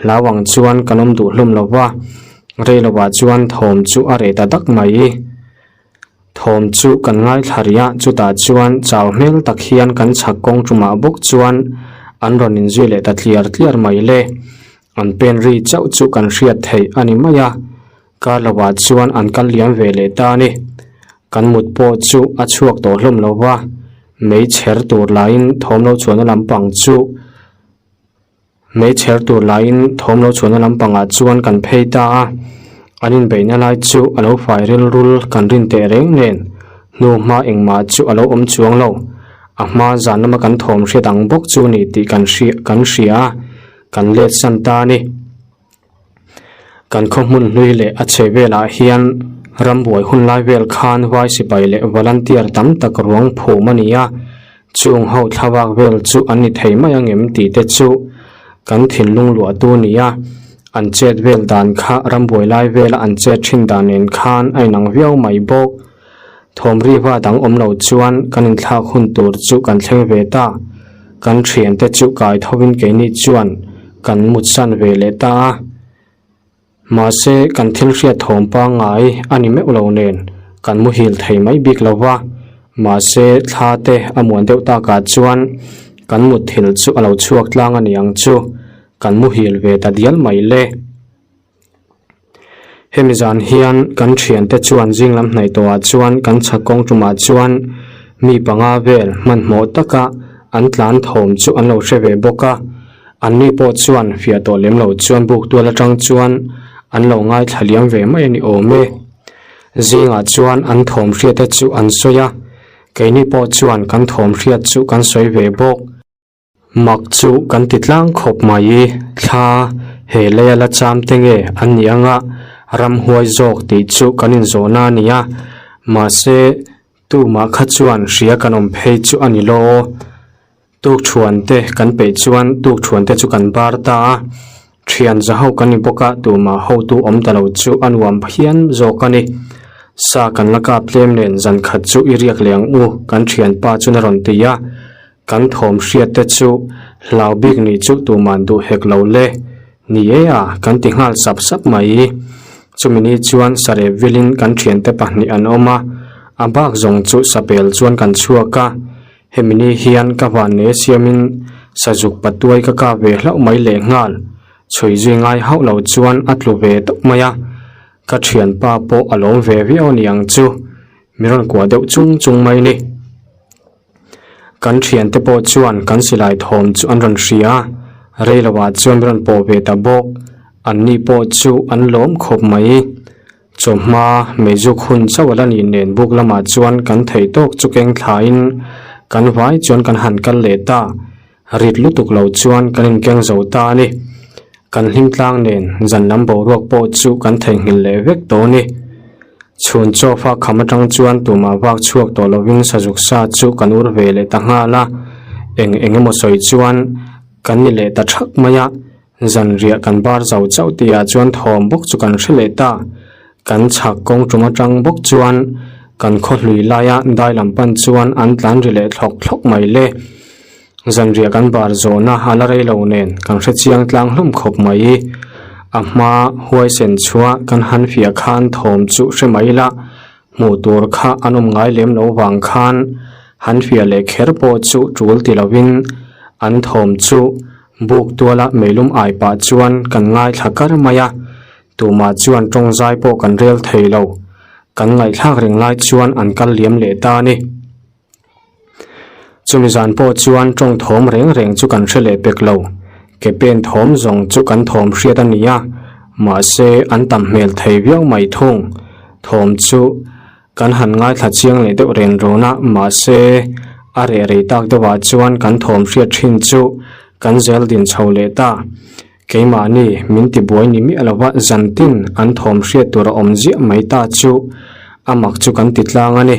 S1: hlau ang chuan kan awm duh hlawm lo va, rei lovah chuan thawm chu a reh ta dak mai. Thawm chu kan ngaithla rih a, chutah chuan chau hmel tak hian kan chhak kawng tumah bawk chuan an rawn inzui leh ta tliar tliar mai le. An pen ri chauh chu kan hriat theih a ni mai a, kar lovah chuan an kal liam ve leh ta a ni. Kan mut pawh chu a chhuak tawh hlawm lo va, mei chher tur laiin thawm lo chhuahna lampang chu Hmeichher tur laiin thawm lo chhuahna lampangah chuan kan phei ta a, an inbeihna lai chu a lo fai rilrul kan rin teh reng nen hnu hma engmah chu a lo awm chuang lo. A hma zan lama kan thawm hriat ang bawk chu ni tih kan hria kan hria a, kan let san ta a ni. Kan khaw hmun hlui leh a chhe velah hian rambuai hun lai vel khan vai sipai leh volunteer tam tak ruang phum a ni a, chung ho thlavak vel chu an ni thei mai ang em tih te chu kan thinlung luahtu a ni a, an chet vel dan kha rambuai lai vela an chet thin dan nen khan a inang viau mai bawk. Thawm riva dang awm lo chuan kan inthlak hun tur chu kan thleng ve ta. Kan thiante chu kai thovin keini chuan kan mutsan ve leh ta a. Mahse, kan thil hriat thawm pangngai a ni meuh lo nen kan muhil thei mai bik lo va. Mahse, thla te a muan deuh takah chuan kan mutthil chu a lo chhuak tlang a ni ang chu, kan muhil ve ta dial mai le. Hemi zan hian kan thiante chuan zing lam hnaih tawhah chuan kan chhak kawng tumah chuan mi panga vel hmanhmawh taka an tlan thawm chu an lo hre ve bawk a, anni pawh chuan fiah tawh lem lo chuan buk tual atang chuan an lo ngaithla liam ve mai a ni awm e. Zingah chuan an thawm hriat te chu an sawi a, keini pawh chuan kan thawm hriat chu kan sawi ve bawk. Mak chu kan ti tlang khawp mai i, thla he leia la cham te nge an nih anga ramhuai zawk tih chu kan inzawhna a ni a, mahse tumah kha chuan hria kan awm phei chu a ni lo. Tukthuan te kan peih chuan tukthuan te chu kan bar ta a, thian za ho kan ni bawk a, tumah hotu awm ta lo chu a nuam phian zawk a ni. Sa kan la kap tlem nen zan khat chu i riak leh ang u kan thianpa chuan a rawn ti a. Kan thawm hriat te chu hlau bik nih chu tuman duh hek lo le. Ni e a, kan ti nghal sap sap mai. Chumi ni chuan sarep vilin kan thiante pahnih an awm a, a bak zawng chu sapel chuan kan chhuak a. Hemi ni hian ka vanne siamin sazuk patuai ka kap ve hlauh mai lehnghal. Chhui zui ngai hauh lo chuan a tlu ve tawp mai a. Ka thianpa pawh a lawm ve viau a ni ang chu, mi rawn kuah deuh chung chung mai ni. Kan thiante pawh chuan kan silai thawm chu an rawn hria a, rei lovah chuan mi rawn pawh ve ta bawk. Anni pawh chu an lawm khawp mai. Chawhma meizuk hun chauh a la nih nen buk lamah chuan kan theih tawk chu keng thlain kan vai chuan kan han kal leh ta. Rit lutuk lo chuan kan inkeng zo ta a ni. Kan hlim tlang nen zan lam boruak pawh chu kan theihnghilh leh vek tawh a ni. Chhun chawfa kham atang chuan tumah vak chhuak tawh lovin sazuk sa chu kan ur ve leh ta nghal a, eng eng emaw sawi chuan kan ni leh ta thak mai a, zan riah kan bar zo chauh tihah chuan thawm bawk chu kan hre leh ta. Kan chhak kawng tum atang bawk chuan kan khaw hlui laia dai lam pan chuan an tlan ri leh thlawk thlawk mai le. Zanriah kan bar zawhna a la rei lo nen kan hre chiang tlang hlawm khawp mai. A hma huaisen chhuah kan han fiah khan thawm chu hre mai la, hmuh tur kha an awm ngai lem lo vang khan han fiah leh kher pawh chu tul ti lovin an thawm chu buk tuala meilum ai pah chuan kan ngaithla kar mai a, tumah chuan tawngzai pawh kan rel thei lo. Kan ngaihthlak reng lai chuan an kal liam leh ta a ni. Chumi zan pawh chuan tawng thawm reng reng chu kan hre leh pek lo. Ke pen thawm zawng chu kan thawm hriat a ni a, mahse an tam hmel thei viau mai thung. Thawm chu kan han ngaithla chiang leh deuh ren rawn a, mahse a reh rei tak deuhah chuan kan thawm hriat thin chu kan zel din chho leh ta. Keimahni min tibuai ni miah lova zantin an thawm hriat tur a awm ziah mai ta chu a mak chu kan ti tlang a ni.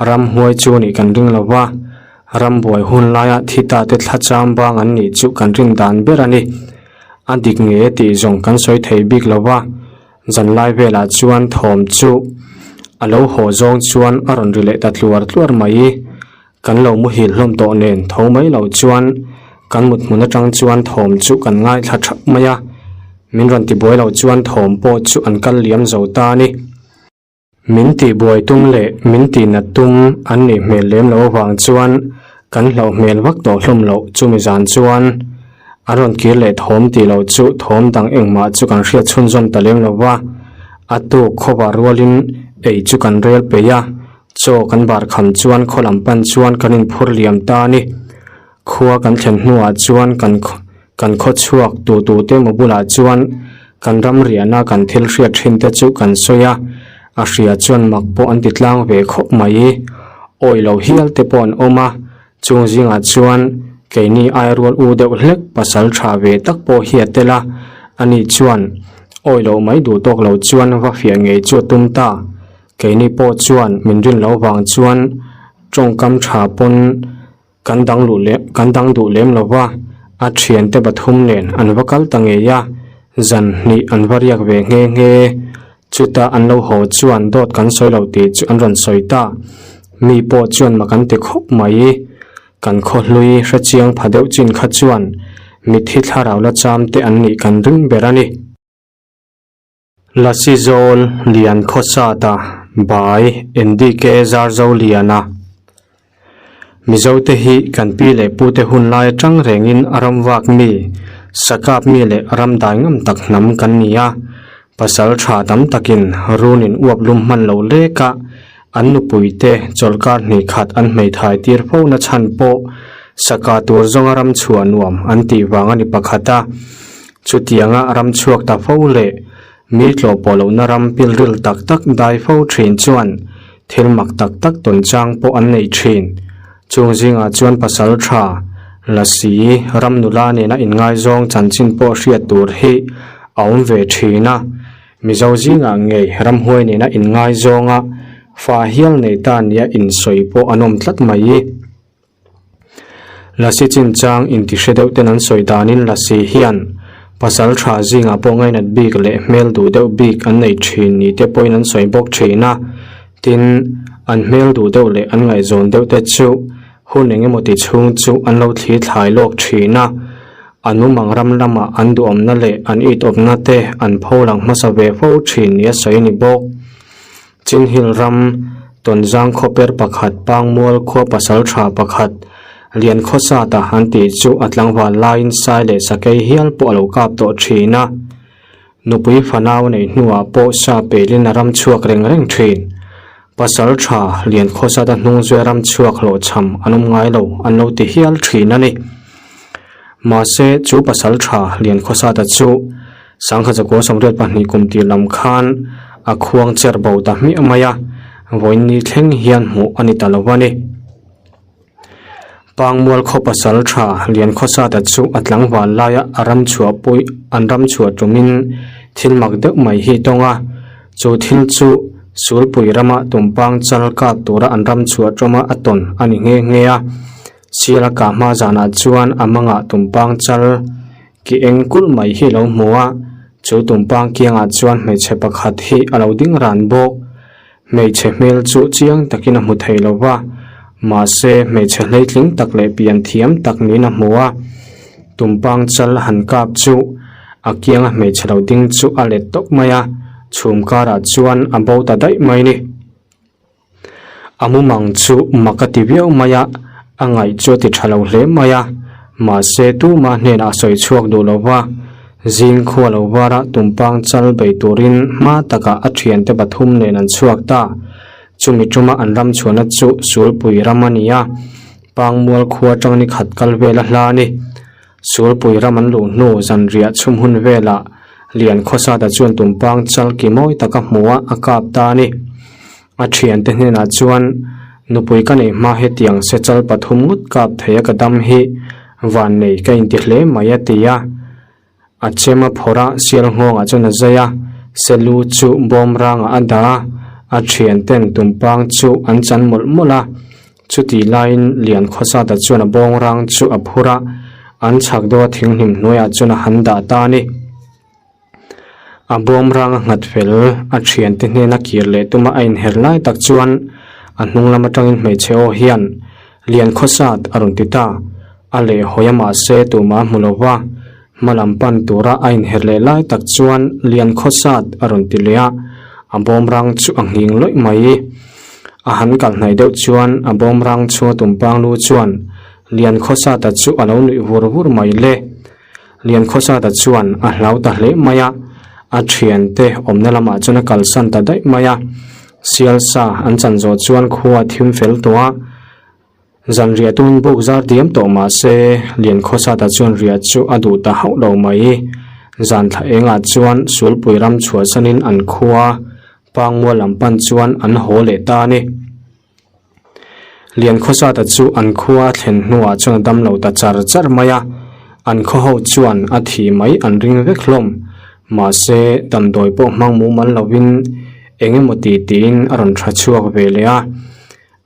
S1: Ramhuai chu nih kan ring lova, rambuai hun laia thi ta te thla cham bang an nih chu kan rin dan ber a ni. A dik nge tih zawng kan sawi thei bik lova, zanlai velah chuan thawm chu a lo haw zawng chuan a rawn ri leh ta tluar tluar mai. Kan lo muhil hlawm tawh nen tho mai lo chuan kan mut hmun atang chuan thawm chu kan ngaithla thap mai a, min rawn tibuai lo chuan thawm pawh chu an kal liam zo ta a ni. Min tihbuai tum leh min tihnat tum an nih hmel lem lo avang chuan kan hlauh hmel vak tawh hlawm loh chumi zan chuan an rawn kir leh thawm tih loh chu thawm dang engmah chu kan hriat chhunzawm ta lem lo va, a tuk khawvar rualin ei chu kan rel peih a. Chaw kan bar kham chuan khaw lam pan chuan kan inphur liam ta a ni. Khua kan thlen hnuah chuan kan kan khaw chhuak tu tu te emaw bulah chuan kan ram riahna kan thil hriat thin te chu kan sawi a, a hria chuan mak pawh an ti tlang ve khawp mai. Awi lo hial te pawh an awm a, chung zingah chuan keini airual u deuh hlek pasal tha ve tak pawh hi a tel a, ani chuan awi loh mai duh tawk lo chuan va fiah ngei chu a tum ta. Keini pawh chuan min rin loh vang chuan tawngkam tha pawn kan dang luh leh kan dang duh lem lo va, a thiante pathum nen an va kal ta ngei a, zan hnih an va riak ve nghe nghe. Chutah an lo haw chuan dawt kan sawi lo tih chu an rawn sawi ta. Mi pawh chuan mak an ti khawp mai. Kan khaw hlui hrechiang pha deuh chin kha chuan mitthi thlarau la cham te an nih kan ring ber a ni. Lasi zawl lian khawsata bai NDK Zarzo Liana Mizote hi kan pi leh pute hun lai atang rengin a ram vak mi, sakap mi leh ram dai ngam tak hnam kan ni a. Pasal tha tam takin runin uap lum hman lo lek a, an nupuite chawlhkar hnih khat an hmeithai tir fo na chhan pawh saka tur zawnga ram chhuah nuam an tih vang a ni pakhat a. Chutianga ram chhuak ta fo leh mi tlawh pawh lohna ram pilril tak tak dai fo thin chuan thil mak tak tak tawn chang pawh an nei thin. Chung zingah chuan pasal tha, lasi, ram nula nena inngaizawng chanchin pawh hriat tur hi a awm ve thin a. Mizo zingah ngei ramhuai nena inngaizawnga fa hial nei ta nia insawi pawh an awm tlat mai. Lasi chinchang intihre deuh ten an sawi danin Lasi hian Pasal tha zingah pawh ngainat bik leh hmel duh deuh bik an nei thin ni te pawhin an sawi bawk thin a. Tin, an hmel duh deuh leh an ngaihzawn deuh te chu hun eng emaw ti chhung chu an lo thli thlai lawk thin a. An umang ram lamah an duhawmna leh an it awpna te an pho lang hmasa ve fo thin nia sawi a ni bawk. Chinhil ram Tonzang khawper pakhat Pangmual khua pasal tha pakhat Lian Khawsata an tih chu a tlangval laiin sai leh sakei hial pawh a lo kap tawh thin a. Nupui fanau neih hnuah pawh sa pelin a ram chhuak reng reng thin. Pasal tha Lian Khawsata hnung zuia ram chhuak hlawhchham an awm ngai lo an lo ti hial thin a ni. Mahse chu pasal tha Lian Khawsata chu Sangha zakua 82 kum tih lam khan a khuang cher bo ta hmiah mai a, vawiin ni thleng hian hmuh a ni ta lo a ni. Pangmual khaw pasal tha Liankhawsata chu a tlangval laia a ram chhuah pawih an ram chhuah tumin thil mak deuh mai hi tawng a, chu thil chu Sulpui rama tumpang chal kap tura an ram chhuah tawma a tawn a ni nghe nghe a. Siala kah hma zanah chuan a mangah tumpang chal Ki eng kulh mai hi lo hmu a, chu tumpang kiangah chuan hmeichhe pakhat hi a lo ding ran bawk. Hmeichhe hmel chu chiang takin a hmu thei lo va, mahse hmeichhe hleitling tak leh pian thiam tak niin a hmu a. Tumpang chal han kap chu a kianga hmeichhe lo ding chu a let tawp mai a, chhum karah chuan a bo ta daih mai ni. A mumang chu mak a ti viau mai a, a ngaih chu a ti tha lo hle mai a, mahse tuma hnenah a sawi chhuak duh lo va, zing khua lo vara tumpang chal bei turin hma takah a thiante pathum nen an chhuak ta. Chumi tuma an ram chhuahna chu Sulpui ram a ni a, Pangmual khua atang ni khat kal vel a hla a ni. Sulpui ram an luh hnu zanriah chhum hun velah Lian Khawsata chuan tumpang chal ki mawi taka hmu a, a kap ta a ni. A thiante hnenah chuan, Nupui ka nei hma hetiang se chal pathum ngawt kap thei a ka dam hi van nei ka inti hle mai a ti a. A chem a phawrh a, sial nghawngah chuan a zai a, selu chu bawm rangah a dah a, a thianten tumpang chu an chan mawlh mawlh a. Chutih laiin Lian Khawsata chuan a bawng rang chu a phur a, an chhak deuha thinghlim hnuaiah chuan a han dah ta a ni. A bawm rang a nghat fel, a thiante hnena kir leh tuma a inher lai tak chuan a hnung lam atangin hmeichhe aw hian, Lian Khawsat a rawn ti ta. A lehhawi a mahse tumah a hmu lo va, hma lam pan tura a inher leh lai tak chuan Lian Khawsat a rawn ti leh a, a bawm rang chu a nghing lawih mai. A han kal hnaih deuh chuan a bawm rang chhunga tumpang lu chuan Lian Khawsata chu a lo nuih vur vur mai le. Lian Khawsata chuan a hlau ta hle mai a, a thiante awmna lamah chuan a kalsan ta daih mai a. Sial sa an chan zawh chuan khua a thim fel tawh a, zan riah tumin buk zar diam tawh mah se Lian Khawsata chuan riah chu a duh ta hauh lo mai. Zan thla engah chuan Sulpui ram chhuahsanin an khua Pangmual lam pan chuan an haw leh ta a ni. Lian Khawsata chu an khua a thlen hnuah chuan a dam lo ta char char mai a, an khaw ho chuan a thih mai an ring vek hlawm. Mahse, damdawi pawh hmang mumal lovin eng emaw ti tiin a rawn tha chhuak ve leh a.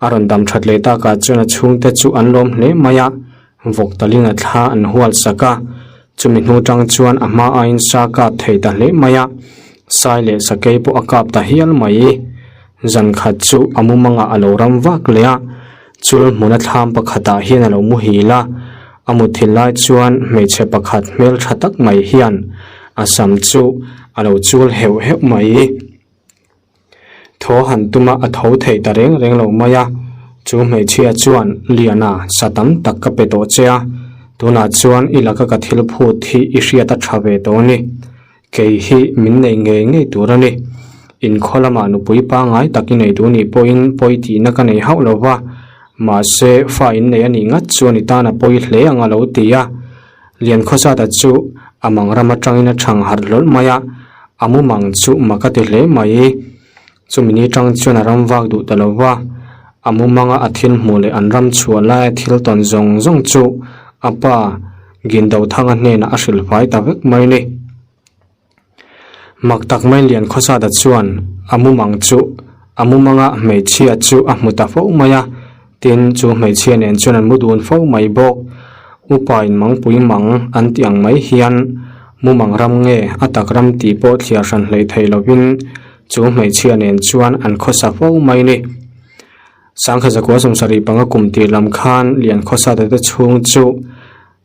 S1: A rawn dam that leh takah chuan a chhungte chu an lawm hle mai a, vawk talin a thla an hual sak a. Chumi hnu tang chuan a hma aiin sa kap thei ta hle mai a, sai leh sakei pawh a kap ta hial mai. Zan khat chu a mumangah a lo ram vak leh a, chul hmuna thlam pakhatah hian a lo muhil a. A muthilh lai chuan hmeichhe pakhat hmeltha tak mai hian a sam chu a lo chul heuh heuh mai. Thaw han tuma a tho thei ta reng reng lo mai a, chu hmeichhia chuan Liana sa tam tak ka pe tawh che a, tunah chuan i laka ka thil phut hi i hriat a tha ve tawh a ni. Kei hi min nei ngei ngei tur a ni. Inkhaw lamah nupui pangngai tak i nei duh nih pawhin pawi tihna ka nei hauh lo va, mahse fa in nei a nih ngat chuan i tan a pawi hle ang a lo ti a. Lian Khawsata chu a mang ram atangin a thang harh hlawlh mai a, a mumang chu mak a ti hle mai. Chumi ni tang chuan a ram vak duh ta lo va, a mumanga a thil hmuh leh an ram chhuah laia thil tawn zawng zawng chu a pa Gindothanga hnenah a hrilh fai ta vek mai a ni. Mak tak mai Lian Khawsata chuan a mumang chu a mumanga hmeichhia chu a hmu ta fo mai a, tin chu hmeichhia nen chuan an mu dun fo mai bawk. Upa in mangpui mang an tih ang mai hian Mumang ram nge a tak ram tih pawh thliar hran hleih theih lovin chu hmeichhia nen chuan an khawsa fo mai ni. Sangkhat zakua 75 kum tir lam khan Lian khawsate te chhung chu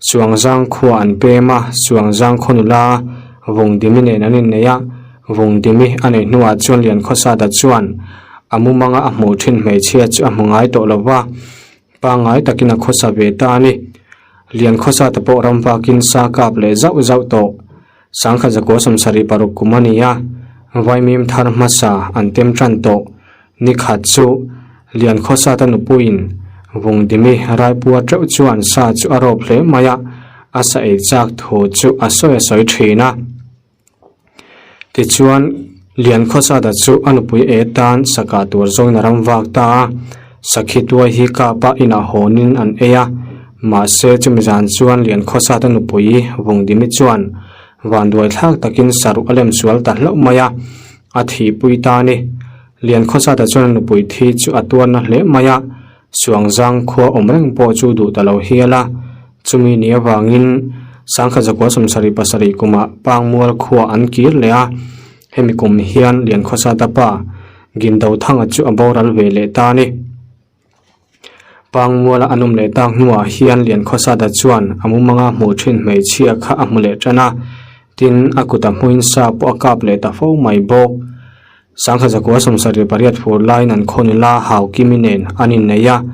S1: Suangzang khua an pem a, Suangzang khaw nula Vungdimi nen an innei a, Vungdimi a neih hnuah chuan Liankhawsata chuan a mumanga a hmuh thin hmeichhia chu a hmu ngai tawh lo va, pangngai takin a khawsa ve ta a ni. Liankhawsata pawh ram vakin sa kap leh zauh zauh tawh. Sangkhat zakua 76 kum a ni a, Vaimim thar hmasa an tem tan tawh. Ni khat chu Liankhawsata nupuiin Vungdimi Raipua teuh chuan sa chu a rawp hle mai a, a sa ei chak thu chu a sawi a sawi thin a. Tichuan, Liankhawsata chu a nupui e tan sa kah tur zawngin a ram vak ta a, sakhi tuai hi kapa inah hawnin an ei a, mahse chumi zan chuan Liankhawsata nupui Vungdimi chuan vanduai thlak takin saruh a lem sual ta hlauh mai a, a thihpui ta a ni. Liankhawsata chuan a nupui thi chu a tuarna hle mai a, Suangzang khua awm reng pawh chu duh ta lo hial a. Chumi ni avangin Sangkhat zakua 77 kumah Pangmual khua an kir leh a, hemi kum hian Liankhawsata pa Gindothanga chu a boral ve leh ta a ni. Pangmuala an awm leh tak hnuah hian Liankhawsata chuan a mumanga hmuh thin hmeichhia kha a hmu leh tan a, tin a kuta hmuin sa pawh a kap leh ta fo mai bawk. Sangkhat zakua 78 fur laiin an khaw nula Haukimi nen an innei a,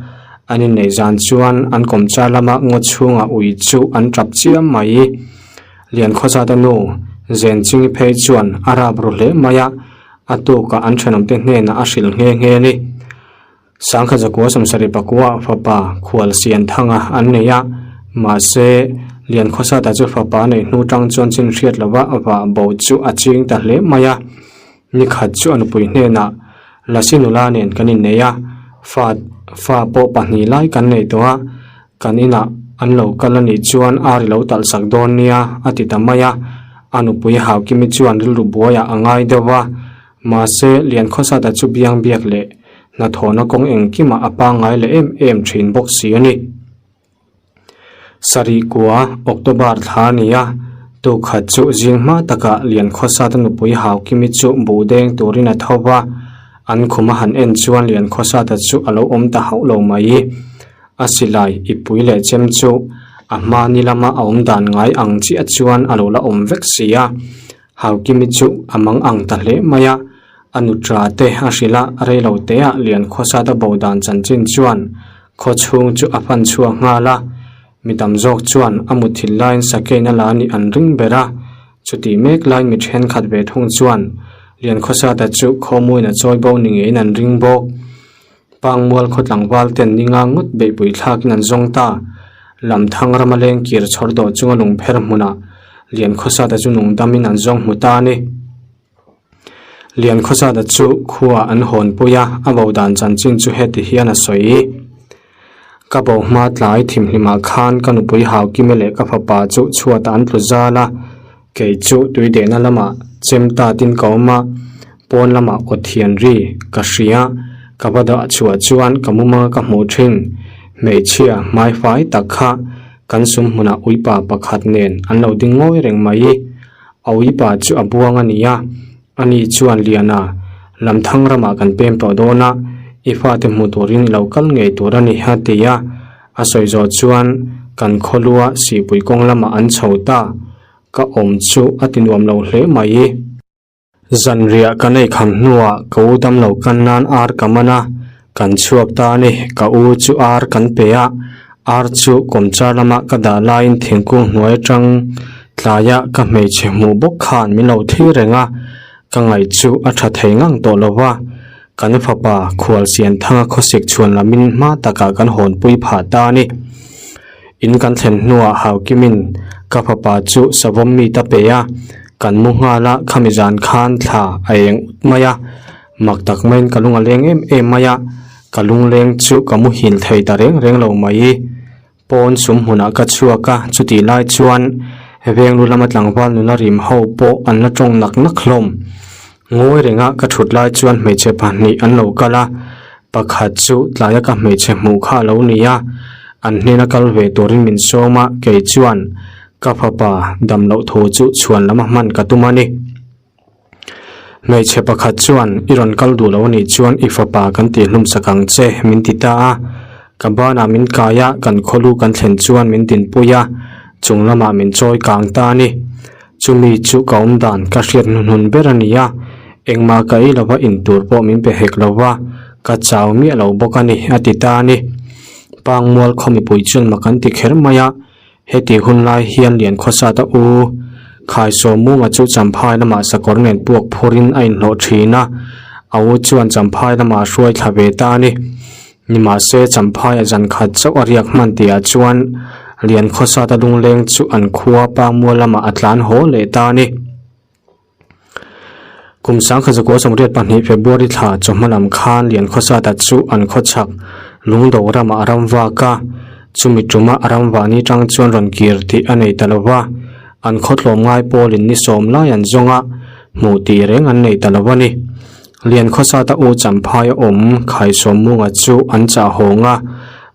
S1: an inneih zan chuan an kawmchar lama ngaw chhungah ui chu an tap chiam mai. Liankhawsata nu Zenchingi phei chuan a rap ru hle mai a, a tukah an thenawmte hnenah a hrilh nghe nghe a ni. Sangkhat zakua 74 fapa khual sian thanga an nei a, mahse Liankhawsata chu fapa neih hnu tang chuan chin hriat lova vah bo chu a ching ta hle mai a. Ni khat chu a nupui hnenah Lasi nula nen kan innei a, fa fa pawh pahnih lai kan nei tawh a, kan inah an lo kal a nih chuan ar i lo talh sak dawn nia a ti ta mai a. A nupui Haukimi chuan rilru buaiah a ngai deuh a, Mahse, Liankhawsata chu biang biak leh hnathawhna kawng engkimah a pangngai leh em em thin bawk si a ni. Sarih kua, October thla a ni a, tukhat chu zing hma takah Liankhawsata nupui Haukimi chu buh deng turin a tho va, an khum a han en chuan Liankhawsata chu a lo awm ta hauh lo mai. A silai ipui leh chem chu a hma ni lama a awm dan ngai ang chiah chuan a lo la awm vek si a. Haukimi chu a mang ang ta hle mai a, a nutra te a hrilh a, reilo teah Liankhawsata bo dan chanchin chuan khaw chhung chu a fan chhuak nghal a, mi tam zawk chuan a muthilh laiin sakein a la nih an ring ber a, chutih mek laiin mi thenkhat ve thung chuan Liankhawsata chu khawmuin a chawi bo ni ngeiin an ring bawk. Pangmual khaw tlangval ten ni ngang ngawt beihpui thlakin an zawng ta. Lamthang rama leng kir chhawr dawh chunga lungpher hmunah Liankhawsata chu nung damin an zawng hmu ta a ni. Liankhawsata chu khua an hawnpui a, a bo dan chanchin chu heti hian a sawi. Ka bo hma tlai thimhlimah khan ka nupui Haukime leh ka fapa chu chhuatah an tlu zal a, Kei chu tuidehna lamah chem tatin ka awm a, pawn lamah aw thian ri ka hria, ka va dah chhuah chuan ka mumanga ka hmuh thin. Hmeichhia hmaifai tak kha kan sum hmunah uipa pakhat nen an lo ding ngawi reng mai. A uipa chu a buang a ni a, ani chuan Liana, Lamthang ramah kan pem tawh dawn a, i fate hmu turin i lo kal ngei tur a ni a ti a. A sawi zawh chuan kan khawlua sihpui kawng lamah an chho ta, ka awm chu a ti nuam lo hle mai. Zanriah kan ei kham hnuah ka u damlo kan nan ar ka man a, kan chhuak ta a ni, ka u chu ar kan pe a, ar chu kawmchar lama ka dah laiin thingkung hnuai atang tlaia ka hmeichhe hmuh bawk khan min lo thi reng a, ka ngaih chu a tha thei ngang tawh lo va. Kan fapa khual Sianthanga khawsik chhuan lamin hma takah kan hawnpui phah ta a ni. In kan thlen hnuah Haukimin ka fapa chu savawm mi ta pe a, kan mu nghal a, khami zan khan thla a eng ut mai a, mak tak maiin ka lung a leng em em mai a, ka lungleng chu ka muhil thei ta reng reng lo mai. Pawn sum hmunah ka chhuak a, chutih lai chuan venglu lama tlangval nula rim ho pawh an la tawng nak nak hlawm. Ngawi renga ka thut lai chuan hmeichhe pahnih an lo kal a, pakhat chu tlaia ka hmeichhe hmuh kha a lo ni a, an hnena kal ve turin min sawm a, kei chuan. Ka fapa dam loh thu chu chhuan lama hman ka tum a ni. Hmeichhe pakhat chuan i rawn kal duh lo anih chuan i fapa kan tih hlum sak ang che min ti ta a. Ka banah min kai a, kan khawlu kan thlen chuan min dinpui a, chung lamah min chawi kang ta a ni. Chumi chu ka awm dan ka hriat hnuhnun ber a ni a, engmah ka ei lova in tur pawh min pe hek lo va, ka chau miah lo bawk a ni a ti ta a ni. Pangmual khaw mipui chuan mak an ti kher mai a, Heti hun lai hian Liankhawsata u Khaisawmunga chu Champhai lamah sakawr nen puak phurin a inhlawh thin a, a u chuan Champhai lamah a hruai thla ve ta a ni. Nimahse, Champhai a zan khat chauh a riak hman tihah chuan Liankhawsata lungleng chu an khua Pangmual lamah a tlan haw leh ta a ni. Kum sangkhat 28 February thla chawhma lam khan Liankhawsata chu an khawchhak Lungdo ramah a ram vak a, chumi tuma a ram vah ni tang chuan rawn kir tih a nei ta lo va, an khaw tlawm ngai pawlin ni sawm lai an zawng a, hmuh tih reng an nei ta lo a ni. Liankhawsata u Champhaia awm Khaisawmmunga chu an chah hawng a,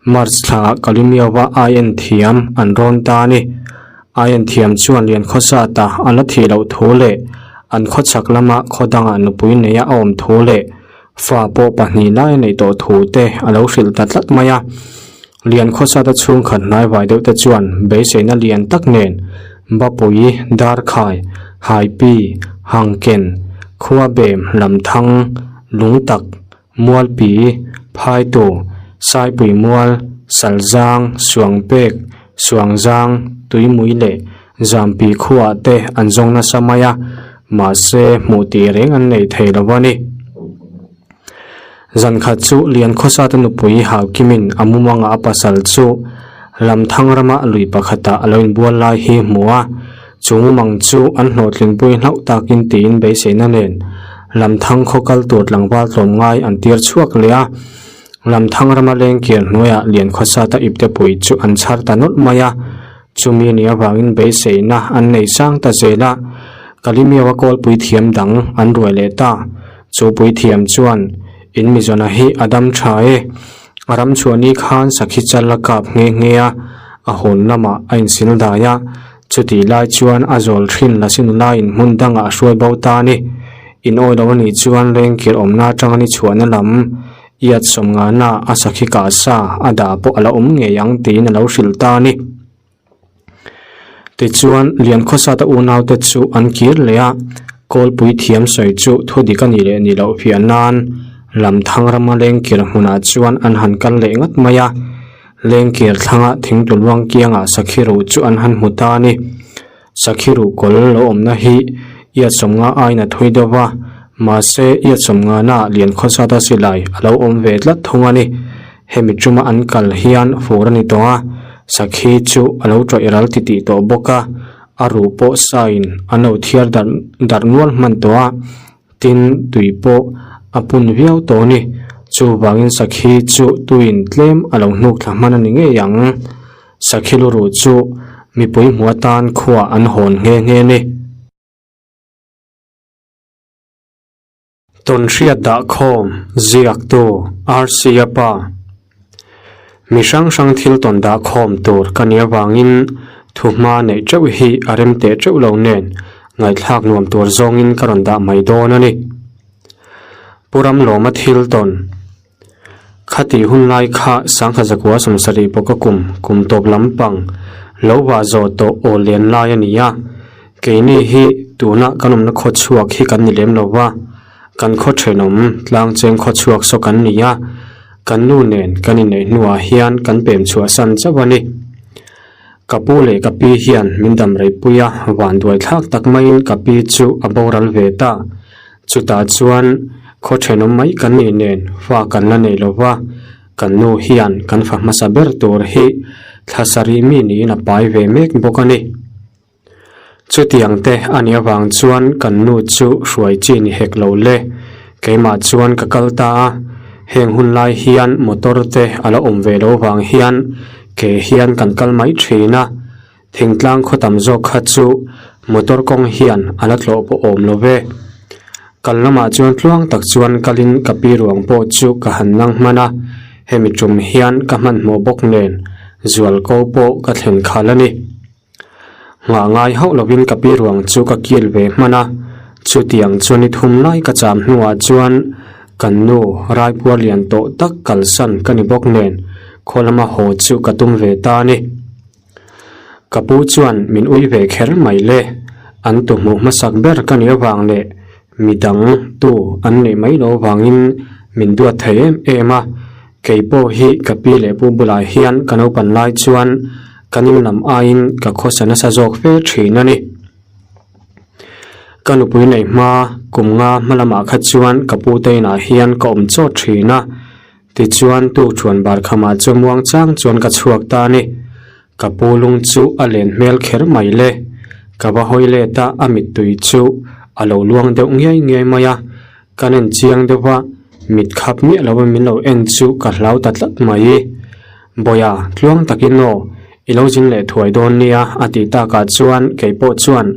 S1: March thlaah Kalimiawa aien thiam an rawn ta a ni. Aien thiam chuan Liankhawsata a la thih loh thu leh an khawchhak lama khaw dangah nupui neia a awm thu leh fa pawh pahnih lai a neih tawh thu te a lo hrilh ta tlat mai a. Liankhawsata chhungkhat hnaivai deuh te chuan beiseina lian tak nen Bapui, Darkhai, Haipi, Hangken, Khuabem, Lamthang, Lungtak, Mualpi, Phaitu, Saipui Mual, Salzang, Suangpek, Suangzang, Tuimui leh Zampi khuaah te an zawng nasa mai a, mahse hmuh tih reng an nei thei lo a ni. Zankhat chu Liankhawsate nupui Haukimin a mumanga a pasal chu Lamthang rama lui pakhatah a lo inbual lai hi hmu a, Chu mumang chu an hlawhtlingpui hlauh takin tiin beiseina nen Lamthang khaw kal tur tlangval tlawmngai an tir chhuak leh a. Lamthang rama lengkir hnuaiah Liankhawsata iptepui chu an chhar ta nawlh mai a. Chumi ni avangin beiseina an nei sang ta zel a. Kalimiawa kawlpui thiam dang an ruai leh ta. Chu puithiam chuan, In mizawna hi a dam tha e. A ram chhuah ni khan sakhi chal a kap nghe nghe a, a hawn lamah a insil dai a. Chutih lai chuan a zawl thin la sin laiin hmun dangah a hruai bo ta a ni. In awi lo a nih chuan lengkir awmna atanga ni chhuahna lam iat sawmngana a sakhi kah sa a dah pawh a la awm ngei ang tiin a lo hrilh ta a ni. Tichuan, Liankhawsata unaute chu an kir leh a, Kawlpui thiam sawi chu thu dik a nih leh nih loh fiah nan Lamthang rama lengkir hmunah chuan an han kal leh ngat mai a. Lengkir thlanga thingtu luang kiangah sakhi ruh chu an han hmu ta a ni. Sakhi ruh kawl lo awmna hi iat sawmnga aiin a thui deuh va, mahse iat sawmngana Liankhawsata silai a lo awm ve tlat thung a ni. Hemi tuma an kal hian fur a ni tawh a, sakhi chu a lo tawih ral titih tawh bawk a, a ruh pawh sain an lo thiar darh darh nual hman tawh a. Tin, tui pawh a pun viau tawh a ni. Chuvangin sakhi chu tuiin tlem a lo hnuk thla hman a ni ngei ang. Sakhi luruh chu mipui hmuh atan khuah an hawn nghe nghe a ni. Tawnhriat dahkhawm ziaktu RC-a pa. Mi hrang hrang thil tawn dahkhawm tur ka nih avangin thuhma neih teuh hi a rem teh teuh lo nen ngaihthlak nuam tur zawngin ka rawn dah mai dawn a ni. Pu Ramlawma thil tawn Khatih hun lai kha sangha zakua 70 bawka kum kum tawp lampang lo vah zawh tawh aw lian lai a ni a, keini hi tuna kan awmna khawchhuak hi kan ni lem lo va. Kan khaw thenawm tlang cheng khaw chhuak saw kan ni a, kan nu nen kan inneih hnuah hian kan pem chhuah san chauh a ni. Ka pu leh ka pi hian min dam rei pui a, van duai thlak tak maiin ka pi chu a boral ve ta. Chutah chuan khaw thenawm mai kan nih nen fa kan la nei lo va, kan nu hian kan fa hmasa ber tur hi thla sarih mi niin a pai ve mek bawk a ni. Chutiang te a nih avang chuan kan nu chu hruai chi ni hek lo le. Keimah chuan ka kal ta a, heng hun lai hian motor te a la awm ve lo vang hian ke hian kan kal mai thin a, thingtlang khaw tam zawk kha chu motor kawng hian a la tlawh pawh awm lo ve. Kal lamah chuan tluang tak chuan kalin ka pi ruang pawh chu ka han lang hman a, hemi tum hian ka hmanhmawh bawk nen zualko pawh ka thlen khalh a ni. Nghah ngai hauh lovin ka pi ruang chu ka kil ve hman a, chutiang chuan ni thum lai ka cham hnuah chuan kan nu Raipuar lian tawh tak kalsan ka ni bawk nen khaw lama haw chu ka tum ve ta a ni. Ka pu chuan min ui ve kher mai le, an tu hmuh hmasak ber ka nih avang leh midang tu an neih mai lo vangin min duat thei em em a, kei pawh hi ka pi leh pu bulah hian ka naupan lai chuan kan in lam aiin ka khawsa nasa zawk fe thin a ni. Ka nupui nei hma kum nga hma lamah kha chuan ka pu te inah hian ka awm chawt thin a. Tichuan tukṭhuan bar khamah chu muang chang chuan ka chhuak ta a ni. Ka pu lung chu a len hmel kher mai le. Ka va hawi let a, a mittui chu a lo luang deuh ngiai ngiai mai a. Ka nen chiang deuh a, mit khap miah lo in min lo en chu ka hlau ta tlat mai. Bawia, tluang takin aw, i lo zin leh thuai dawn nia a tih takah chuan kei pawh chuan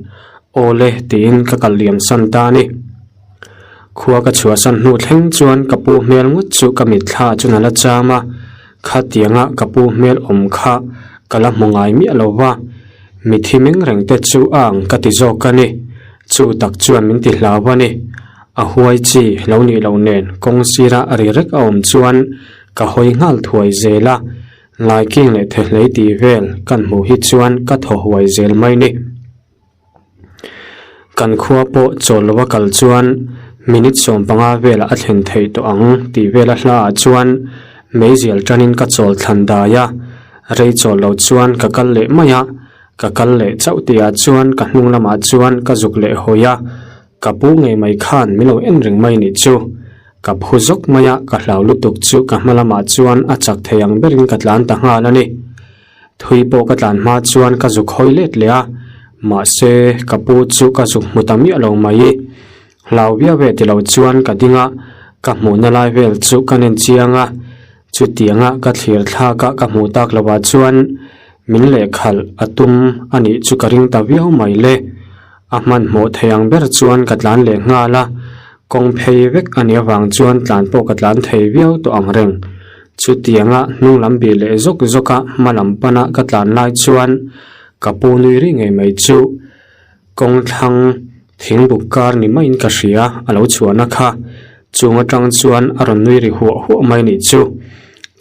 S1: aw le tiin ka kal liam san ta a ni. Khua ka chhuahsan hnu thleng chuan ka pu hmel ngawt chu ka mitthla chuan a la cham a, khatianga ka pu hmel awm kha ka la hmu ngai miah lo va, mithi meng reng te chu a ang ka ti zawk a ni. Chu tak chuan min ti hlau a ni. A huai chi lo nih loh nen kawng sira ri rek a awm chuan ka hawi nghal thuai zel a, laiking leh thehlei tih vel kan hmuh hi chuan ka thaw huai zel mai ni. Kan khua pawh chawl lova kal chuan minute 15 velah a thlen theih tawh ang tih vela hla ah chuan meizial tanin ka chawl thlan dai a, rei chawl lo chuan ka kal leh mai a, ka kal leh chauh tih ah chuan ka hnung lamah chuan ka zuk leh hawi a, ka pu ngei mai khan min lo en reng mai nih chu. Ka phu zawk mai a, ka hlau lutuk chu ka hma lamah chuan a chak thei ang berin ka tlan ta nghal a ni. Thui pawh ka tlan hma chuan ka zuk hawi let leh a, mahse ka pu chu ka zuk hmu ta miah lo mai. Hlau viau ve ti lo chuan ka ding a, ka hmuhna lai vel chu ka nen chiang a, chutianga ka thlir thlak a ka hmuh tak lovah chuan min lehkhalh a tum a nih chu ka ring ta viau mai le. A hmanhmawh thei ang ber chuan ka tlan leh nghal a, kawng phei vek a nih avang chuan tlan pawh ka tlan thei viau tawh ang reng. Chutianga hnung lam bih leh zawk zawk a hma lam pana ka tlan lai chuan ka pu nui ri ngei mai chu kawng thlang thingbuk kar ni maiin ka hria a lo chhuahna kha. Chung atang chuan a rawn nui ri huah huah mai nih chu.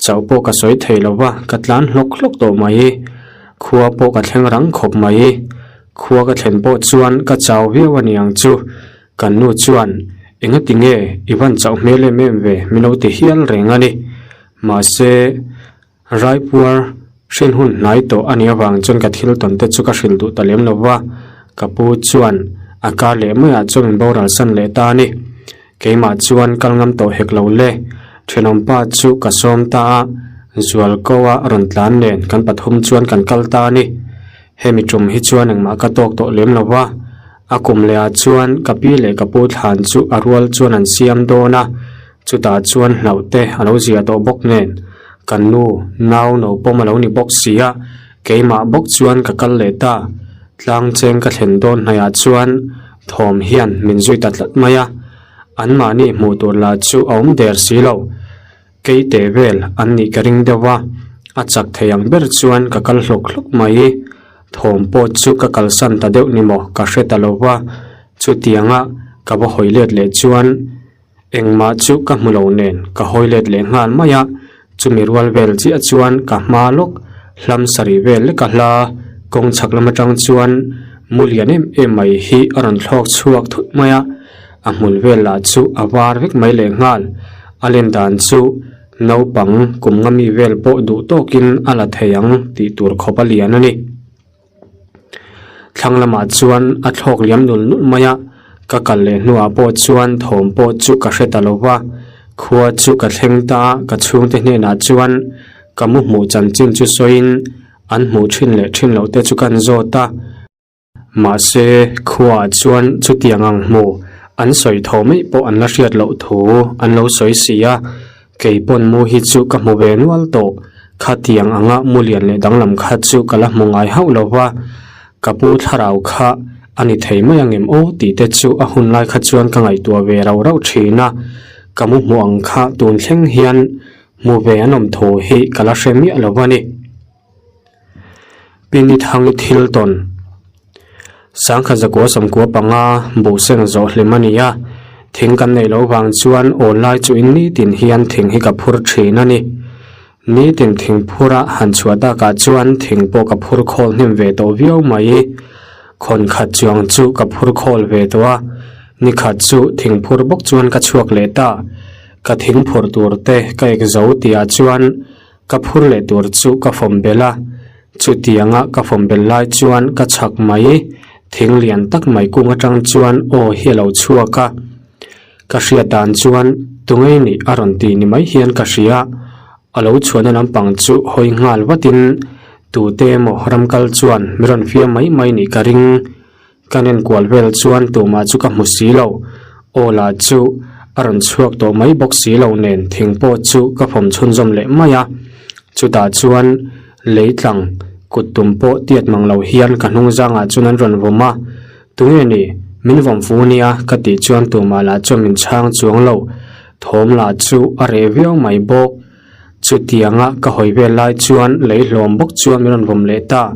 S1: Chauh pawh ka sawi thei lo va, ka tlan hlawk hlawk tawh mai. Khua pawh ka thleng rang khawp mai. Khua ka thlen pawh chuan ka chau viau a ni ang chu. Kan nu chuan, Engati nge i van chauh hmel em em ve min lo ti hial reng a ni. Mahse, Raipuar hrin hun hnai tawh a nih avang chuan ka thil tawn te chu ka hrilh duh ta lem lo va. Ka pu chuan a kar leh maiah chuan min boral san leh ta a ni. Keimah chuan kal ngam tawh hek lo le. Thenawmpa chu ka sawm ta a, Zualko a rawn tlan nen kan pathum chuan kan kal ta a ni. Hemi tum hi chuan engmah ka tawk tawh lem lo va, a kum leh ah chuan ka pi leh ka pu thlan chu a rual chuan an siam dawn a, chutah chuan hlauh te a lo zia tawh bawk nen kan nu nau no pawm a lo ni bawk si a, keimah bawk chuan ka kal leh ta. Tlang cheng ka thlen dawn hnaihah chuan thawm hian min zui ta tlat mai a, anmahni hmuh tur lah chu a awm der si lo. Kei teh vel an nih ka ring deuh a, a chak thei ang ber chuan ka kal hlawk hlawk mai. Thawm pawh chu ka kalsan ta deuh ni maw ka hre ta lo va, chutianga ka va hawi let leh chuan engmah chu ka hmu lo nen ka hawi let leh nghal mai a, chumi rual vel chiah chuan ka hma lawk hlam sarih vel lek a hla kawng chhak lam atang chuan mu lian em em mai hi a rawn thlawk chhuak thut mai a. A hmul vel lah chu a var vek mai leh nghal. A len dan chu naupang kum nga mi vel pawh duh tawkin a la thei ang tih tur khawp a lian a ni. Thlang lamah chuan a thlawk liam nul nul mai a, ka kal leh hnuah pawh chuan thawm pawh chu ka hre ta lo va. Khua chu ka thleng ta a, ka chhungte hnenah chuan ka mu hmuh chanchin chu sawiin an hmuh thin leh thin loh te chu kan zawt a. Mahse, khuaah chuan chutiang ang hmu an sawi tho mai pawh an la hriat loh thu an lo sawi si a, kei pawn mu hi chu ka hmu ve nual tawh. Khatiang anga mu lian leh danglam kha chu ka la hmu ngai hauh lo va, ka pu thlarau kha a ni thei mai ang em aw tih te chu a hun lai kha chuan ka ngaihtuah ve rauh rauh thin a, ka mu hmuh ang kha tun thleng hian hmu ve an awm thu hi ka la hre miah lo va ni. Pini Thangi thil tawn. Sangkhat zakua sawmkua panga buh seng zawh hlim a ni a, thing kan neih loh vang chuan awn lai chu in nitin hian thing hi ka phur thin a ni. Nitin thing phura han chhuah takah chuan thing pawh ka phur khawl hnem ve tawh viau mai. Khawn khat chuang chu ka phur khawl ve tawh a, nikhat chu thing phur bawk chuan ka chhuak leh ta. Ka thing phur tur te ka ek zo tihah chuan Ka phur leh tur chu ka fawm belh a, chutianga ka fawm belh lai chuan ka chhak mai, thing lian tak mai kung atang chuan aw hi a lo chhuak a. Ka hriat dan chuan tungei nih a rawn ti ni mai hian ka hria, a lo chhuahna lampang chu hawi nghal vatin tute emaw ram kal chuan mi rawn fiam mai mai nih ka ring. Ka nen kual vel chuan tumah chu ka hmu si lo, aw lah chu a rawn chhuak tawh mai bawk si lo nen thing pawh chu ka fawm chhunzawm leh mai a. Chutah chuan lei tlang kut tum pawh tiat mang lo hian ka hnung zangah chuan an rawn vawm a, Tunge ni, min vawm fu nia ka tih chuan tumah lah chuan min chhang chuang lo, thawm lah chu a reh viau mai bawk. Chutianga ka hawi vel lai chuan lei hlawm bawk chuan min rawn vawm leh ta.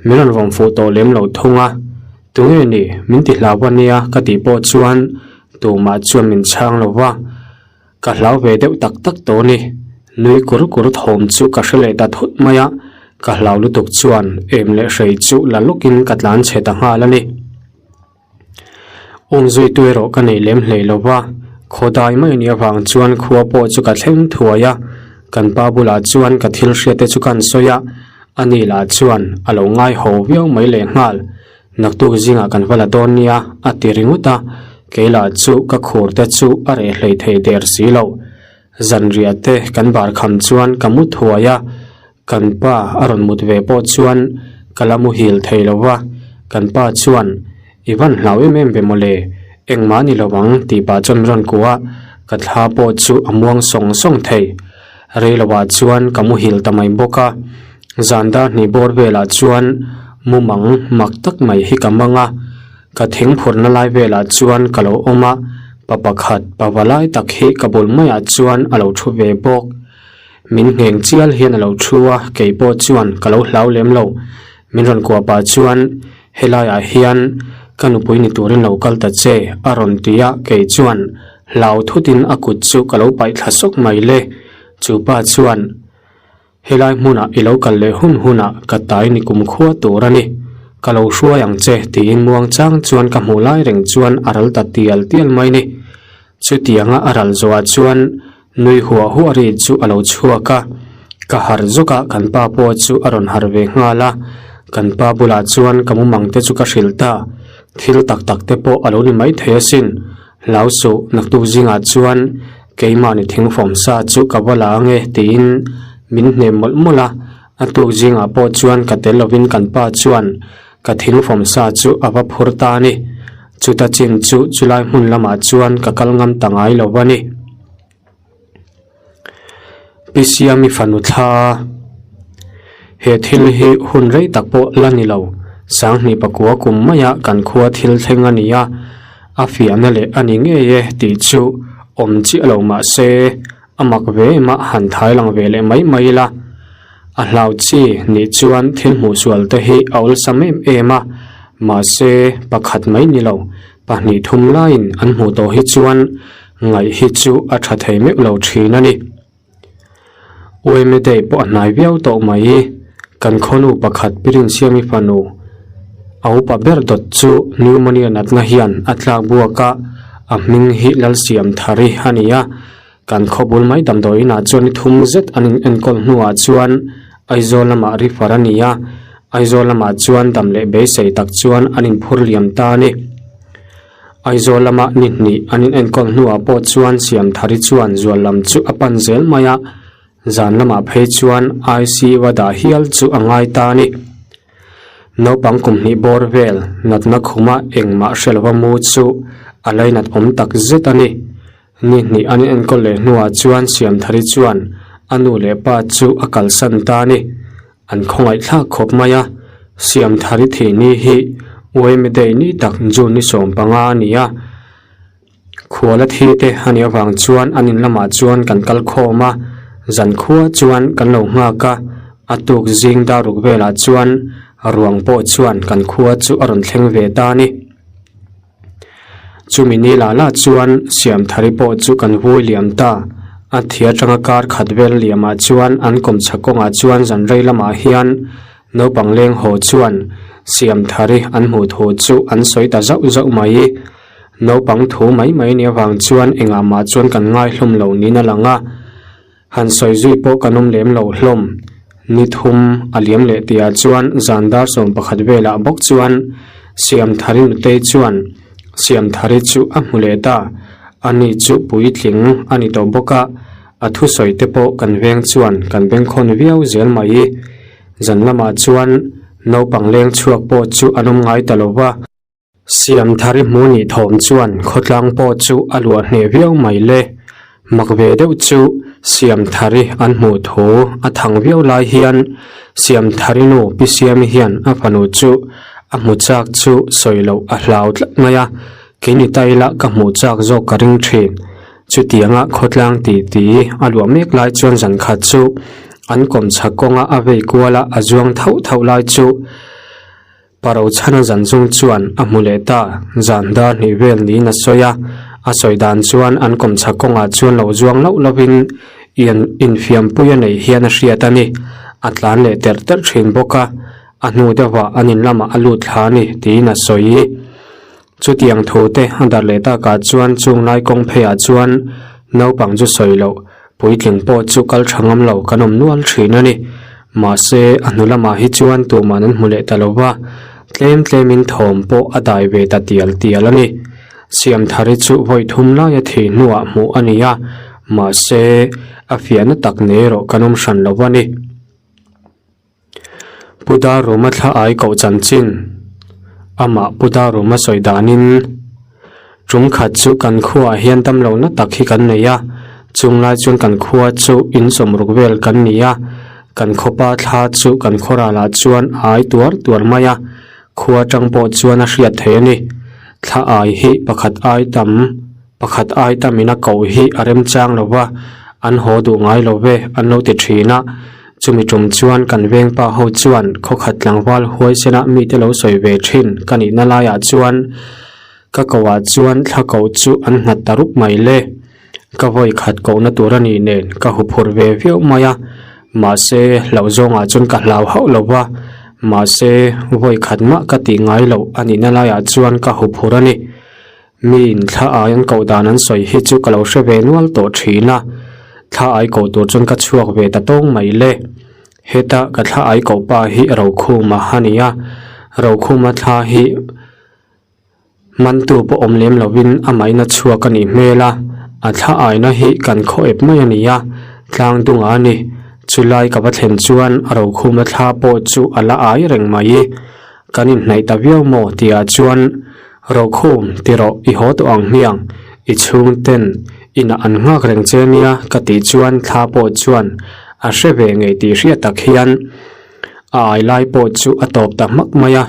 S1: Min rawn vawm fuh tawh lem lo thung a, Tunge ni, min ti hlau a nia ka tih pawh chuan tumah chuan min chhang lo va, ka hlau ve deuh tak tak tawh a ni. Nui kur kur thawm chu ka hre leh ta thut mai a, ka hlau lutuk chuan em leh hrei chu la lawkin ka tlan chhe ta nghal a ni. Awmzuitu erawh ka nei lem hlei lo va, khawdai mai nih avang chuan khua pawh chu ka thleng thuai a, kan pa bulah chuan ka thil hriat te chu ka han sawi a, ani lah chuan a lo ngai ho viau mai lehnghal, naktuk zingah kan va la dawn nia a ti ringawt a, kei lah chu ka khur te chu a reh hlei thei der si lo. Zanriah te kan bar kham chuan ka mu thuai a, Kan pa a rawn mut ve pawh chuan ka la muhil thei lo va, kan pa chuan, I van hlau em em ve mawle, engmah ni lo ang tih pah chuan min rawn kuah a, ka thla pawh chu a muang sawng sawng thei. Rei lovah chuan ka muhil ta mai bawk a, zan dar hnih bawr velah chuan mumang mak tak mai hi ka mang a, ka thing phurhna lai velah chuan ka lo awm a, pa pakhat pa valai tak hi ka bul maiah chuan a lo thu ve bawk. Min ngheng chial hian a lo thu a, kei pawh chuan ka lo hlau lem lo. Min rawn kuah pah chuan, Helaiah hian ka nupui ni turin lo kal ta che, a rawn ti a, kei chuan hlau thutin a kut chu ka lo paih thla sawk mai le. Chu pa chuan, Helai hmunah i lo kal leh hun hunah ka tai ni kumkhua tur a ni. Ka lo hruai ang che, tiin muangchang chuan ka hmuh lai reng chuan a ral ta tial tial mai ni. Chutianga a ral zawhah chuan nui huah huah ri chu a lo chhuak a, ka harh zawk a, kan pa pawh chu a rawn harh ve nghal a, kan pa bulah chuan ka mumang te chu ka hrilh ta, thil tak tak te pawh a lo ni maithei asin, hlau suh naktuk zingah chuan keimahni thingfawm sa chu ka va la ange tiin min hnem mawlh mawlh a, a tuk zingah pawh chuan ka tel lovin kan pa chuan Ka thingfawm sa chu a va phur ta a ni. Chuta chin chu chulai hmun lamah chuan ka kal ngam ta ngai lo a ni. Pi Siami fanu thla He thil hi hun rei tak pawh la ni lo. Sanghnih pakua kum maia kan khua thil thleng a ni a, a fiahna leh a ni ngei e tih chu awm chiah lo mah se a mak ve em a han thai lang ve leh mai mai ila. A hlau chi nih chuan thil hmuh sual te hi a awlsam em em a, mahse pakhat mai ni lo, pahnih thum laiin an hmuh tawh hi chuan ngaih hi chu a tha thei meuh lo thin a ni. Ueme day pawh a hnai viau tawh mai, kan khawnu pakhat Pirinsiami fanu a upa ber dawt chu pneumonia natna hian a tlak buak a, a hming hi Lalsiamthari a ni a. Kan khawbul mai damdawi inah chuan ni thum zet an in enkawl hnuah chuan Aizawl lamah refer a ni a, Aizawl lamah chuan dam leh beisei tak chuan an inphur liam ta a ni. Aizawl lama ni hnih an in enkawl hnuah pawh chuan Siamthari chuan zual lam chu a pan zel mai a, zan lamah phei chuan ICU a dah hial chu a ngai ta a ni. Naupang kum hnih bawr vel natna khuma engmah hre lova mu chu a lainat awm tak zet a ni. Ni hnih an enkawl leh hnuah chuan Siamthari chuan a nu leh pa chu a kalsan ta a ni. An khawngaih thlak khawp mai a, Siamthari thih ni hi Uaimedei ni tak June ni 15 a ni a. Khuala thi te a nih avang chuan an in lamah chuan kan kal khawm a, zan khua chuan kan lo nghak a, a tuk zing daruk velah chuan. Ruang pawh chuan kan khua chu a rawn thleng ve ta a ni. Chumi ni lah lah chuan Siamthari pawh chu kan vui liam ta. A thi atanga kar khat vel liamah chuan an kawmchhak kawngah chuan zan rei lamah hian naupang leng haw chuan Siamthari an hmuh thu chu an sawi ta zauh zauh mai. Naupang thu mai mai nih avang chuan engah mah chuan kan ngaihlawm lo niin a lang a. Han sawi zui pawh kan awm lem lo hlawm. Ni thum a liam leh tihah chuan zan dar 11 velah bawk chuan Siamthari nutei chuan Siamthari chu a hmu leh ta. Ani chu puitling a ni tawh bawk a, a thusawi te pawh kan veng chuan kan bengkhawn viau zel mai. Zan lamah chuan naupang leng chhuak pawh chu an awm ngai ta lo va. Siamthari hmu nih thawm chuan khawtlang pawh chu a luah hneh viau mai le. Mak ve deuh chu Siamthari an hmuh thu a thang viau lai hian Siamthari nu Pi Siami hian a fanu chu a hmu chak chu sawi loh a hlau tlat mai a, kei ni ta ila ka hmuh chak zawk ka ring thin. Chutianga khawtlang ti ti a luah mek lai chuan zan khat chu an kawmchhak kawnga a vei kuala a zuang thauh thauh lai chu Parochhana zan chung chuan a hmu leh ta, zan dar hnih vel niin a sawi a, a sawi dan chuan an kawmchhak kawngah chuan lo zuang loh lovin ian infiampui a neih hian a hriat a ni. A tlan leh terh terh thin bawk a, a hnu deuhah an in lamah a lut thla a ni tiin a sawi. Chutiang thu te a darh leh takah chuan chung lai kawng pheiah chuan naupang chu sawi loh, puitling pawh chu kal tha ngam lo kan awm nual thin a ni. Mahse, a hnu lamah hi chuan tuman an hmu leh ta lo va, tlem tlemin thawm pawh a dai ve ta tial tial a ni. Siamthari chu vawi thum laia thih hnuah hmuh a ni a, mahse, a fiahna tak nei erawh kan awm hran lo a ni. Pu Daruma thla ai koh chanchin amah Pu Daruma sawi danin tum khat chu kan khuaah hian damlohna tak hi kan nei a, chung lai chuan kan khua chu insawmruk vel kan ni a, kan khawpa thla chu kan khaw ralah chuan a ai tuar tuar mai a, khua tang pawh chuan a hriat theih a ni. Thla ai hi pakhat ai tam. Pakhat ai tamin a koh hi a remchang lo va, an haw duh ngai lo ve, an lo ti thin a. Chumi tum chuan kan vengpa ho chuan khawkhat tlangval huaisena mite lo sawi ve thin ka nihna laiah chuan ka kohah chuan thla koh chu an nghat ta rup mai le. Ka vawi khat kohna tur a nih nen ka huphurh ve viau mai a, mahse hlauh zawngah chuan ka hlau hauh lo va, mahse vawi khat mah ka tih ngai loh a nihna laiah chuan ka huphurh a ni. Miin thla ai an koh dan an sawi hi chu ka lo hre ve nual tawh thin a, thla ai koh tur chuan ka chhuak ve ta tawng mai le. Heta ka thla ai koh pa hi Rokhuma a ni a, Rokhuma thla hi mantu pawh awm lem lovin amahin a chhuak a nih hmel a, a thla aina hi kan khaw ep mai a ni a, tlang dungah a ni. Chulai ka va thlen chuan Rokhuma thla pawh chu a la ai reng mai. Kan inhnaih ta viau maw tihah chuan Rokhum ti rawh i haw tawh ang hmiang, i chhungten inah an nghak reng che nia ka tih chuan thla pawh chuan a hre ve ngei tih hriat tak hian a ai lai pawh chu a tawp ta hmak mai a.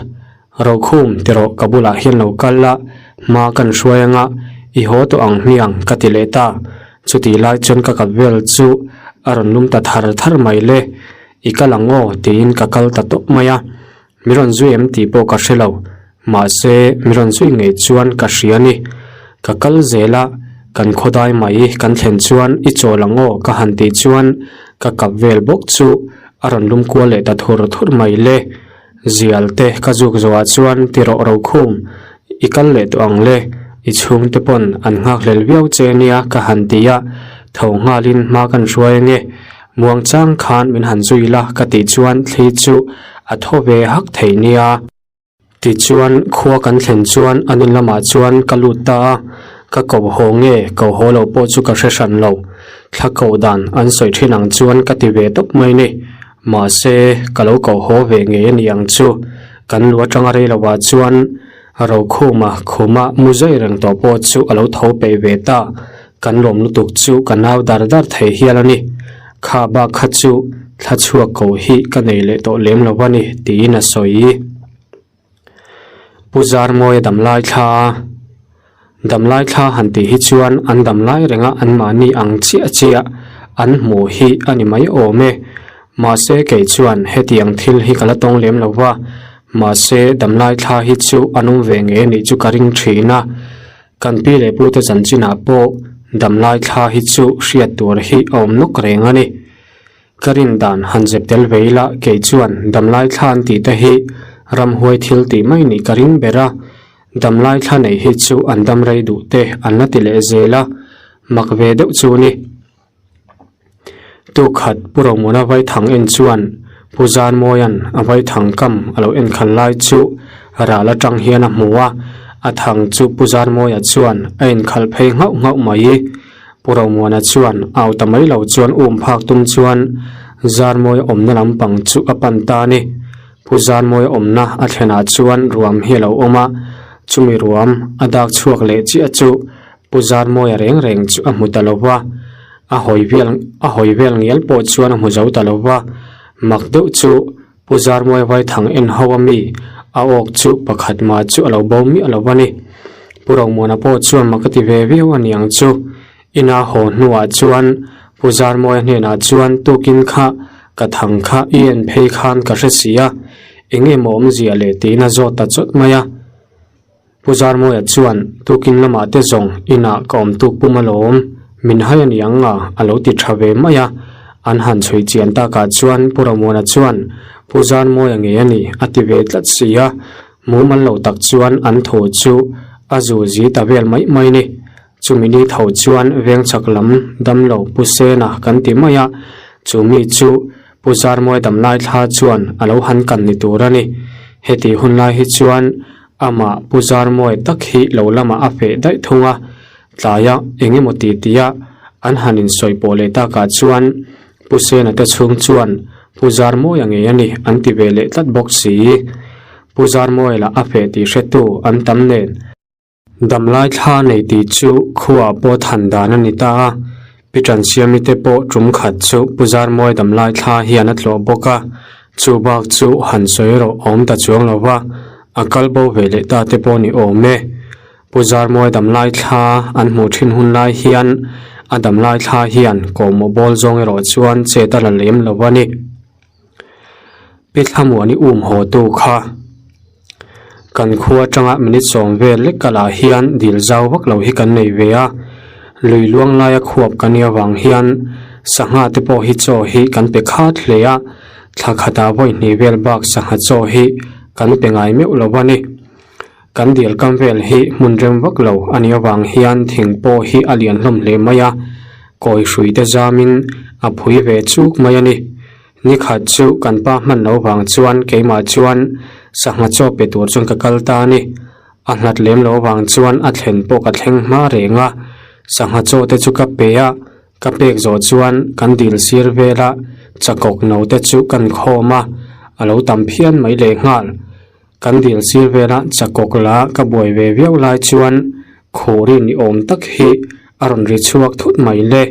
S1: Rokhum ti rawh ka bulah hian lo kal la, hma kan hruai anga i haw tawh ang hmiang ka ti leh ta. Chutih lai chuan ka kap vel chu a rawn lum ta thar thar mai le, i kal ang aw tiin ka kal ta tawp mai a. Mi rawn zui em tih pawh ka hre lo, mahse mi rawn zui ngei chuan ka hria a ni. Ka kal zel a, kan khawdai mai kan thlen chuan i chawl ang aw ka han tih chuan ka kap vel bawk chu a rawn lum kual leh ta thur thur mai le. Zial te ka zuk zawhah chuan ti rawh ro khum, i kal leh tawh ang le, i chhungte pawn an nghakhlel viau che nia ka han ti a, tho nghalin hma kan hruai ange. Muangchang khan min han zui la ka tih chuan thli chu a thaw ve hak thei nia. Tichuan khua kan thlen chuan an in lamah chuan ka lut ta a, ka ko haw nge ko haw lo pawh chu ka hre hran lo. Thla koh dan an sawi thin ang chuan ka ti ve tawp mai ni. Mahse ka lo ko haw ve ngei a ni ang chu. Kan lu atanga rei lovah chuan Rokhuma khuma mu zai reng tawh pawh chu a lo tho peih ve ta. Kan lawm lutuk chu ka nau dar dar thei hial a ni. Kha bak kha chu thla chhuak ko hi ka nei leh tawh lem lo a ni tiin a sawi. Pu Zarmawia damlai thla a Damlai thla han tih hi chuan an damlai renga anmahni ang chiah chiah an hmuh hi a ni mai awm e. Mahse kei chuan hetiang thil hi ka la tawng lem lo va, mahse damlai thla hi chu an awm ve ngei a nih chu ka ring thin a. Kan pi leh pute chanchinah pawh damlai thla hi chu hriat tur hi a awm nawk reng a ni. Ka rin dan han zep tel ve ila kei chuan damlai thla an tih te hi ramhuai thil tih mai nih ka ring ber a, damlai thla nei hi chu an dam rei duh te an la ti leh zel a, mak ve deuh chu ni. Tukhat Pu Romuna Vaithang en chuan Pu Zarmawia'n a Vaithang kam a lo enkhal lai chu ral atang hian a hmu a, a thang chu Pu Zarmawia chuan a inkhal phei nghauh nghauh mai. Pu Romuana chuan au ta mai lo chuan um phak tum chuan Zarmawia awmna lampang chu a pan ta a ni. Pu Zarmawia awmna a thlenah chuan ruam hi a lo awm a, chumi ruam a dak chhuak leh chiah chu Pu Zarmawia reng reng chu a hmu ta lo va, a hawi vel a hawi vel ngial pawh chuan a hmu zo ta lo va, mak deuh chu Pu Zarmawia Vaithang en ho a mi a awk chu pakhat mah chu a lo bo miah lo va ni. Pu Romuana pawh chuan mak a ti ve viau a niang chu. Ina haw hnuah chuan Pu Zarmawia hnenah chuan tukin kha ka thang kha i en phei khan ka hre si a, eng emaw awmzia leh tiin a zawt ta chawt mai a. Pu Zarmawia chuan tukin lamah te zawng inah ka awm tuk pum alawm, min hai a ni ang a, a lo ti tha ve mai a. An han chhui chian takah chuan Pu Ramuana chuan Pu Zarmawia ngei a ni a ti ve tlat si a, mumal lo tak chuan an thu chu a zu zi ta vel mai mai ni. Chumi ni tho chuan vengchhak lam damlo Pu Sena kan ti mai a, chumi chu Pu Zarmawia damlai thla chuan a lo han kan ni tur a ni. Heti hun lai hi chuan Amah Pu Zarmawi tak hi lo lamah a feh daih thung a, tlaia eng emaw ti tia an han insawi pawh leh takah chuan Pu Sena te chhung chuan Pu Zarmawia ngei a ni an ti ve leh tlat bawk si. Pu Zarmawia lah a feh tih hretu an tam nen. Damlai thla nei tih chu khuaah pawh than dan a ni ta a, Pi Tansiami te pawh tum khat chu Pu Zarmawi damlai thla hian a tlawh bawk a, chu bak chu han sawi erawh a awm ta chuang lo va, a kal bo ve leh ta te pawh ni awm e. Pu Zarmawi damlai thla an hmuh thin hun lai hian a damlai thla hian kawhmawh bawl zawng erawh chuan chet a la lem lo a ni. Pi Thlamuani um haw tu kha kan khua atanga minute sawm vel lek kalah hian dil zau vak lo hi kan nei ve a, lui luang laia khuap kan nih avang hian sangha te pawh hi chaw hi kan pe khat hle a, thla khatah vawi hnih vel bak sangha chaw hi kan pe ngai meuh lo a ni. Kan dil kam vel hi hmun rem vak lo a nih avang hian thing pawh hi a lian hlawm hle mai a, kawi hrui te zamin a phui ve chuk mai a ni. Nikhat chu kan pa hman lo vang chuan keimah chuan sangha chaw pe tur chuan ka kal ta a ni. A hlat lem lo vang chuan a thlen pawh ka thleng hma reng a, sangha chaw te chu ka pe a, ka pek zawh chuan kan dil sir vel a, chakawk no te chu kan khawm a, a lo tam phian mai lehnghal. Kan dil sir vela chakawk la ka buai ve viau lai chuan Khuri ni awm tak hi a rawn ri chhuak thut mai le.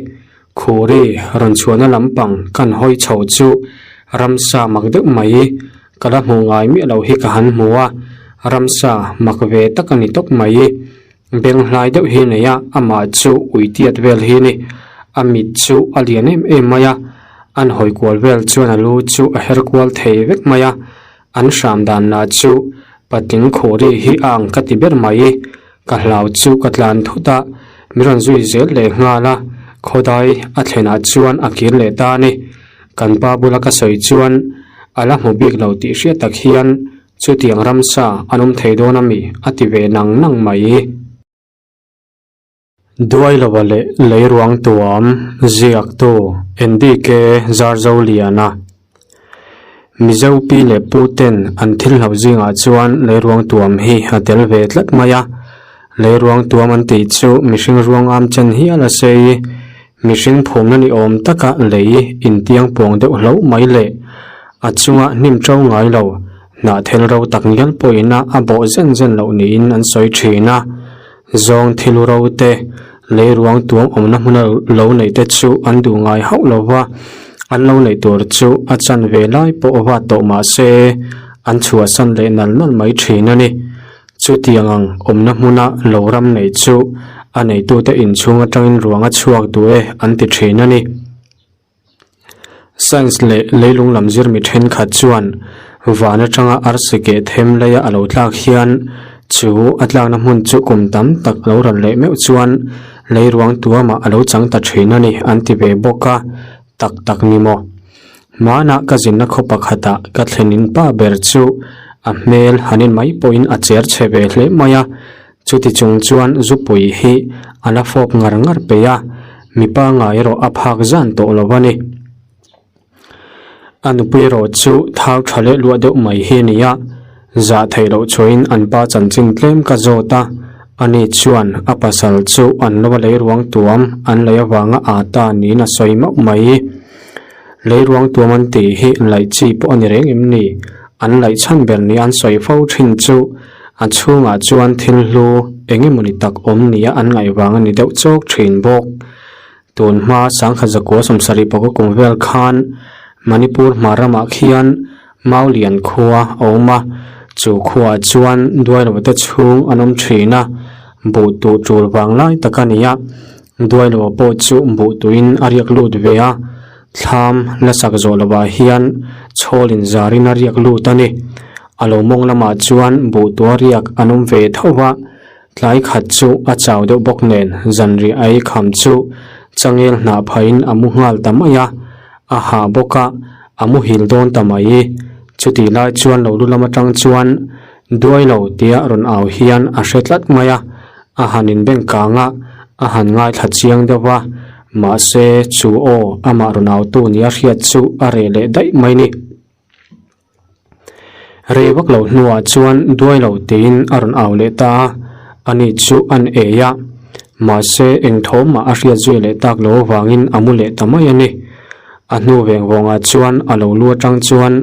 S1: Khuri rawn chhuahna lampang kan hawi chho chu ramsa mak deuh mai ka la hmuh ngai miah lo hi ka han hmu a, ramsa mak ve tak a ni tawp mai. Beng hlai deuh hi nei a, amah chu ui tiat vel hi a ni. A mit chu a lian em em mai a, an hawi kual vel chuan a lu chu a her kual thei vek mai a. An hram dan lah chu patling khuri hi a ang ka ti ber mai. Ka hlau chu ka tlan thut a, min rawn zui zel leh nghal a, khawdai a thlenah chuan a kir leh ta a ni. Kan pa bula ka sawi chuan a la hmu bik lo tih hriat tak hian chutiang ramsa an awm thei dawn a mi a ti ve nang nang mai. Duai lova leh lei ruang tuam ziaktu NDK Zarzoliana Mizo pi leh pu ten an thil hlauh zingah chuan lei ruang tuam hi a tel ve tlat mai a, lei ruang tuam an tih chu mihring ruang am chen hial a sei, mihring phumna ni awm taka lei intiang pawng deuh hlauh mai leh a chunga hnim to ngai lo hnahthel ro tak ngial pawhin a a bawh zen zen loh niin an sawi thin a. Zawng thil ro te, lei ruang tuam awmna hmuna lo neih te chu an duh ngai hauh lo va, an lo neih tur chu a chan ve lai pawh va tawh mah se an chhuahsan leh nal nal mai thin a ni. Chutiang ang awmna hmuna lo ram neih chu a neitute inchhung atangin ruang a chhuak duh e an ti thin a ni. Science leh leilung lam zir mi thenkhat chuan van atanga arsi keh them leia a lo tlak hian chu a tlakna hmun chu kum tam tak a lo ral leh meuh chuan leiruang tuamah a lo chang ta thin a ni an ti ve bawk a, tak tak ni maw? Hmanah ka zinna khaw pakhatah ka thlenin pa ber chu a hmel han in mai pawhin a cher chhe ve hle mai a, chuti chung chuan zupui hi a la fawp ngar ngar peih a, mipa ngai erawh a phak zan tawh lo a ni. A nupui erawh chu thau tha leh luah deuh mai hi a ni a, zah theih loh chuain an pa chanchin tlem ka zawt a, ani chuan a pasal chu an lo a lei ruang tuam an lei avanga aa ta niin a sawi mauh mai. Lei ruang tuam an tih hi laih chi pawh a ni reng em ni? An laih chhan ber nia an sawi fo thin chu a chhungah chuan thil hlu eng emawni tak awm nia an ngaih vang a ni deuh chawk thin bawk. Tun hma sangkhat zakua sawmsarih pawka kum vel khan Manipur hmar ramah khian Maulian khua a awm a, chu khuaah chuan Duailova te chhung an awm thin a, buh tuh tul vang lai tak a ni a, Duailova pawh chu buh tuin a riak lut ve a, thlam la sak zawh lovah hian chhawl in zarin a riak lut a ni. A lo mawng lamah chuan buh tua riak an awm ve tho va, tlai khat chu a chau deuh bawk nen zanriah a ei kham chu changel hnah phahin a mu nghal ta mai a, a hah bawk a, a muhil dawn ta mai. Chutih lai chuan lo lu lam atang chuan Duailo tia rawn au hian a hre tlat mai a, a han inbeng kang a, a han ngaithla chiang deuh va, mahse chu aw amah rawn autu nia hriat chu a reh leh daih mai ni. Rei vak lo hnuah chuan Duailo tiin a rawn au leh ta a, ani chu an ei a, mahse eng thawm mah a hriat zui leh tak lo avangin a mu leh ta mai a ni. A hnu veng vawngah chuan a lo lu atang chuan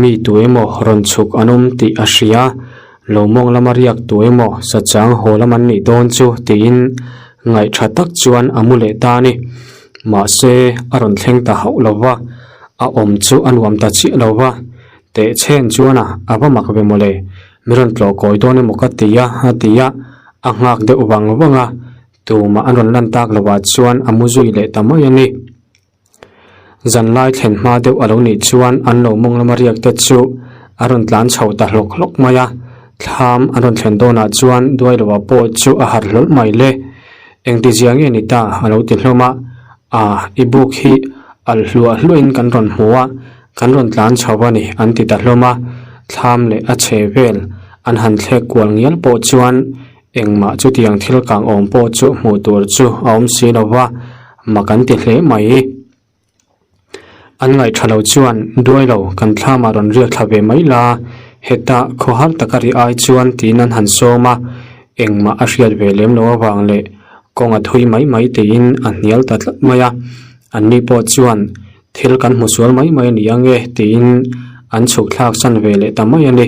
S1: Mi tu emaw rawn chhuk an awm tih a hria, lo mawng lama riak tu emaw sachang haw lam an nih dawn chu tiin ngaih tha tak chuan a mu leh ta a ni. Mahse, a rawn thleng ta hauh lo va, a awm chu a nuam ta chiah lo va, teh chhen chuan a a va mak ve mawle, mi rawn tlawh kawi dawn emaw ka ti a, a ti a, a nghak deuh vang vang a, tumah an rawn lan tak lovah chuan a mu zui leh ta mai a ni. Zanlai thlen hma deuh a lo nih chuan an lo mawng lama riak te chu a rawn tlan chho ta hlawk hlawk mai a, thlam an rawn thlen dawnah chuan Duailoa pawh chu a harh hlawlh mai le. Engtizia nge ni ta a lo ti hlawm a, aa i buk hi alh hluah hluahin kan rawn hmu a, kan rawn tlan chho a ni an ti ta hlawm a, thlam leh a chhe vel an han thlek kual ngial pawh chuan Engmah chutiang thil kang awm pawh chu hmuh tur chu a awm si lo va, mak an ti hle mai. An ngaihṭha lo chuan duai lo kan thlamah rawn riak thla ve mai la, heta khawhar taka ri ai chuan tiin an han sawm a, engmah a hriat ve lem lo avang leh kawng a thui mai mai tiin a hnial ta tlat mai a, anni pawh chuan thil kan hmu sual mai mai a ni ang e tiin an chhuk thlak san ve leh ta mai a ni.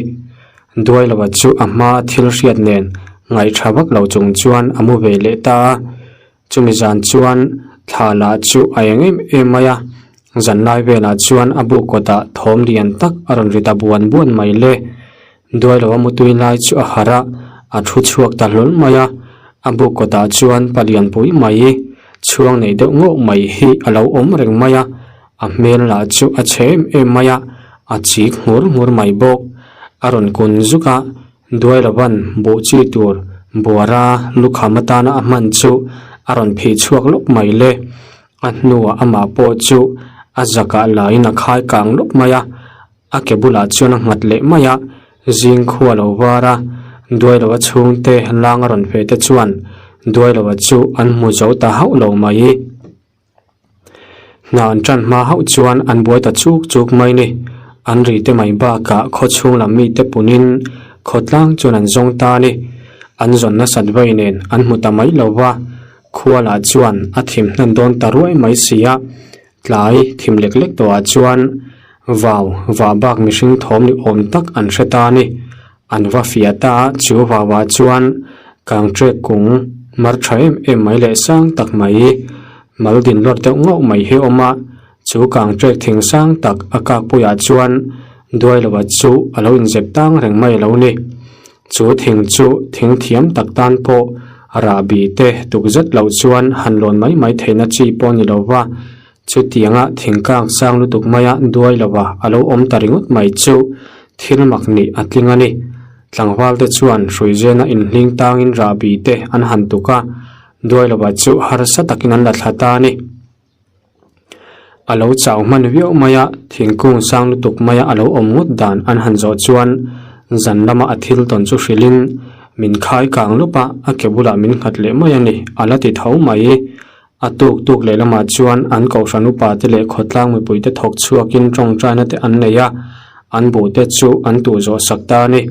S1: Duailova chu a hma thil hriat nen ngaihṭha vak lo chung chuan a mu ve leh ta a, chumi zan chuan thla lah chu a eng em em mai a, zanlai velah chuan a buk kawtah thawm lian tak a rawn ri ta buan buan mai le. Duailova mutui lai chu a harh a, a thu chhuak ta hlawl mai a, a buk kawtah chuan palianpui mai chhuang nei deuh ngawh mai hi a lo awm reng mai a, A hmel lah chu a chhe em em mai a, a chik nghur nghur mai bawk. A rawn kun zuk a, Duailovan buh chi tur buara lukham atana a hman chu a rawn phih chhuak lawk mai le. A hnuah amah pawh chu a zakah laiin a khai kang lawk mai a, a ke bulah chuan a nghat leh mai a, zing khua lo var a, Duailoa chhungte lang a rawn feh te chuan Duailoa chu an hmu zo ta hauh lo mai. Hna an tan hma hauh chuan an buai ta chuk chuk mai ni. An ri te mai bakah khaw chhung lam mite punin khawtlang chuan an zawng ta a ni. An zawn nasat vei nen an hmu ta mai lo va, khua lah chuan a thim hnan dawn ta ruai mai si a. Tlai thim lek lek tawhah chuan vau vah bak mihring thawm ni awm tak an hre ta a ni. An va fiah ta a, chu vauah chuan kangṭek kung mar ṭha em em mai leh sang tak mai, mal din lawr deuh ngauh mai hi a awm a, chu kangṭek thing sang tak a kakpuiah chuan Duailoa chu a lo inzep tang reng mai a lo ni. Chu thing chu thing thiam tak tan pawh rahbi te tuk zet loh chuan han lawn mai mai theihna chi pawh a ni lo va. Chutianga thingkang sang lutuk maia duai lova a lo awm ta ringawt mai chu thil mak nih a tling a ni. Tlangval te chuan hruizena inhling tangin rahbi te an han tuk a, duai lova chu harsa takin an la thla ta a ni. A lo chau hman viau mai a, thingkung sang lutuk maia a lo awm ngawt dan an han zawh chuan zan lama a thil tawn chu hrilhin min khai kang lawp a, a ke bulah min nghat leh mai a ni, a la ti tho mai. A tuk tuk leh lamah chuan an kohhran upa te leh khawtlang mipui te thawk chhuakin tawngtaina te an nei a, an buh te chu an tuh zawh sak ta a ni.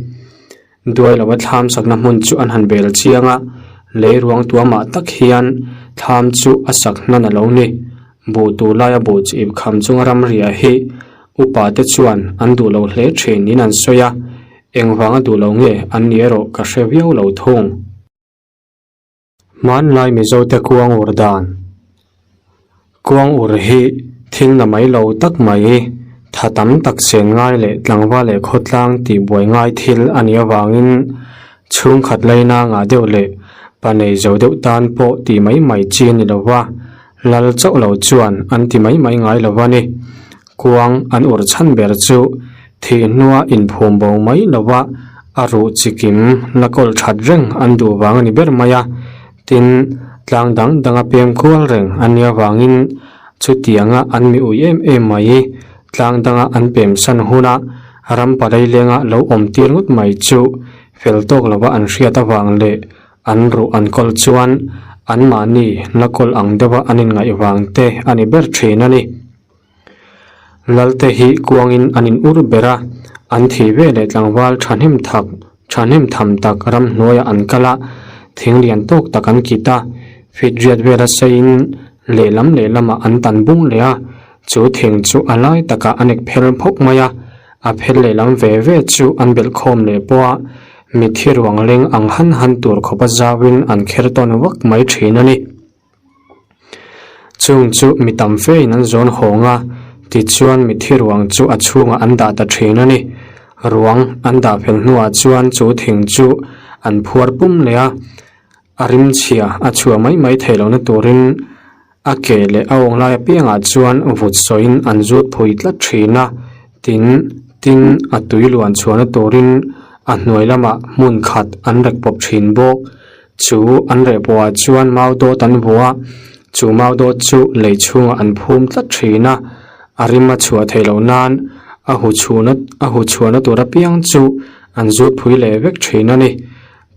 S1: Duai lova thlam sakna hmun chu an han bel chiang a, lei ruang tuamah tak hian thlam chu a sak hnan a lo ni. Buh tur laia buh chi ip kham chunga ram riah hi upa te chuan an duh lo hle thin niin an sawi a, engvanga duh lo nge an ni erawh ka hre viau lo thung. Hmanlai Mizote kuang ur dan. Kuang ur hi thil na mai lo tak mai, tha tam tak chen ngai leh tlangval leh khawtlang tih buai ngai thil a nih avangin chhungkhat laina ngah deuh leh pa nei zo deuh tan pawh tih mai mai chi a ni lo va, lal chauh lo chuan an ti mai mai ngai lo va ni. Kuang an ur chhan ber chu thih hnua inphum bo mai lova a ruh chikim la kawl that reng an duh vang a ni ber mai a. Tin, tlang dang danga pem kual reng a nia vangin chutianga an mi ui em em mai tlang danga an pem san huna ram palai lenga lo awm tir ngawt mai chu fel tawk lova an hriat avang leh an ruh an kawl chuan anmahni la kawl ang deuha an inngaih vang te a ni ber thin a ni. Lalte hi kuangin an in ur ber a, an thih ve leh tlangval thahnem thak thahnem tham tak ramhnuaiah an kal a, thing lian tawk tak an kit a, fit riat vela seiin lehlam lehlamah an tan bung leh a, chu thing chu a lai takah an ek phel phawk mai a, a phel lehlam ve ve chu an belh khawm leh pawh a, mitthi ruang leng ang han han tur khawpa zauin an kher tawn vak mai thin a ni. Chung chu mi tam fein an zawn hawng a, tichuan mitthi ruang chu a chhungah an dah ta thin a ni. Ruang an dah fel hnuah chuan chu thing chu an phuar pum leh a, a rimchhia a chhuah mai mai theih lohna turin a ke leh a awng lai apiangah chuan vut sawiin an zut phui tlat thin a, tin tin a tui luan chhuahna turin a hnuai lamah hmun khat an rek pawp thin bawk. Chu an reh pawhah chuan mau dawt an vuah a, chu mau dawt chu lei chhungah an phum tlat thin a, a rim a chhuah theih loh nan a hu chhuahna a hu chhuahna tur apiang chu an zut phui leh vek thin a ni.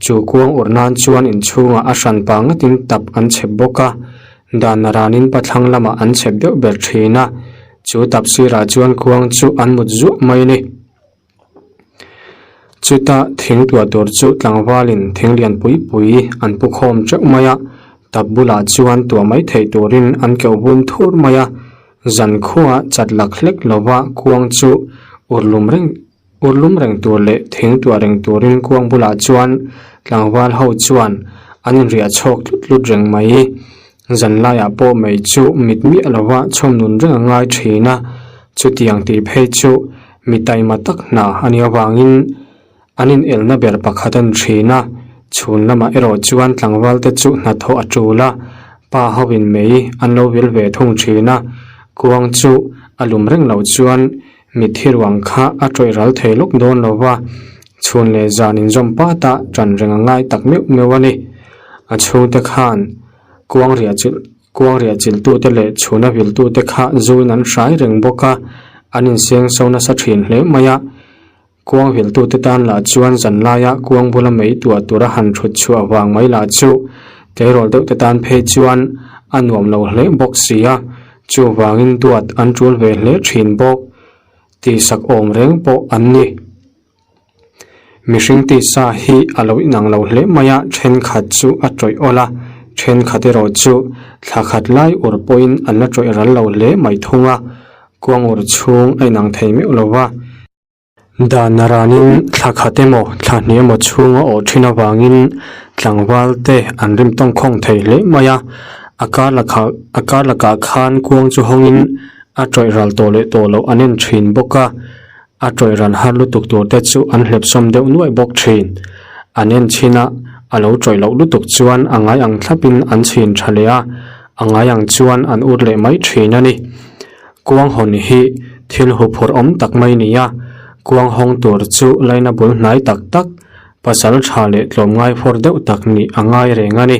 S1: Chu kuang ur nan chuan inchhungah a hran pah ngatin tap an chhep bawk a, dan ranin pathlang lamah an chhep deuh ber thin a, chu tap sirah chuan kuang chu an mut zuah mai a ni. Chuta thing tuah tur chu tlangvalin thing lian pui pui an pu khawm teuh mai a, tap bulah chuan tuah mai theih turin an keuh bum thur mai a, zan khuaah chat lak hlek lova kuang chu ur lum reng ur lum reng tur leh thing tuah reng turin kuang bulah chuan tlangval ho chuan an inriah chhawk tlut tlut reng mai. Zan laiah pawh mei chu mit miah lova chhawm nun reng a ngai thin a, chutiang tih phei chu Mi taima tak hna a nih avangin an inelna ber pakhat a ni thin a, chhun lamah erawh chuan tlangval te chu hnathawh a tul a, pa hoin mei an lo vil ve thung thin a, kuang chu a lum reng loh chuan mitthi ruang kha a tawih ral thei lawk dawn lo va, chhun leh zan inzawm pata tan reng a ngai tak meuh meuh a ni. A chhungte khan kuang riah chilh. Kuang riah chilhtute leh chhuna viltute kha zuin an hrai reng bawk a, an inseng so nasa thin hle mai a. Kuang viltute tan lah chuan zan laia kuang bula mei tuah tura han thut chhuah vang mai lah chu tleirawl deuhte tan phei chuan a nuam lo hle bawk si a, chuvangin duat an tul ve hle thin bawk. Tihsak awm reng pawh an ni. Mihring tisa hi a lo inang lo hle mai a, thenkhat chu a tawih awl a, thenkhat erawh chu thla khat lai ur pawhin an la tawih ral lo hle mai thung a, kuang ur chhung a inang thei meuh lo va. Dan a ranin thla khat emaw thla hnih emaw chhung a awh thin avangin tlangval te an rim tawngkhawng thei hle mai a, a kar lakah a kar lakah khan kuang chu hawngin a tawih ral tawh leh tawh loh an en thin bawk a. A tawih ran har lutuk tur te chu an hlep sawm deuh nuaih bawk thin. An en chhin a, a lo tawih loh lutuk chuan a ngai ang thlapin an chhin tha leh a. A ngai ang chuan an ur leh mai thin a ni. Kuang hawn hi thil huphurh awm tak mai ni a, kuang hawng tur chu laina bul hnai tak tak, pasal tha leh tlawmngai fawr deuh tak nih a ngai reng a ni.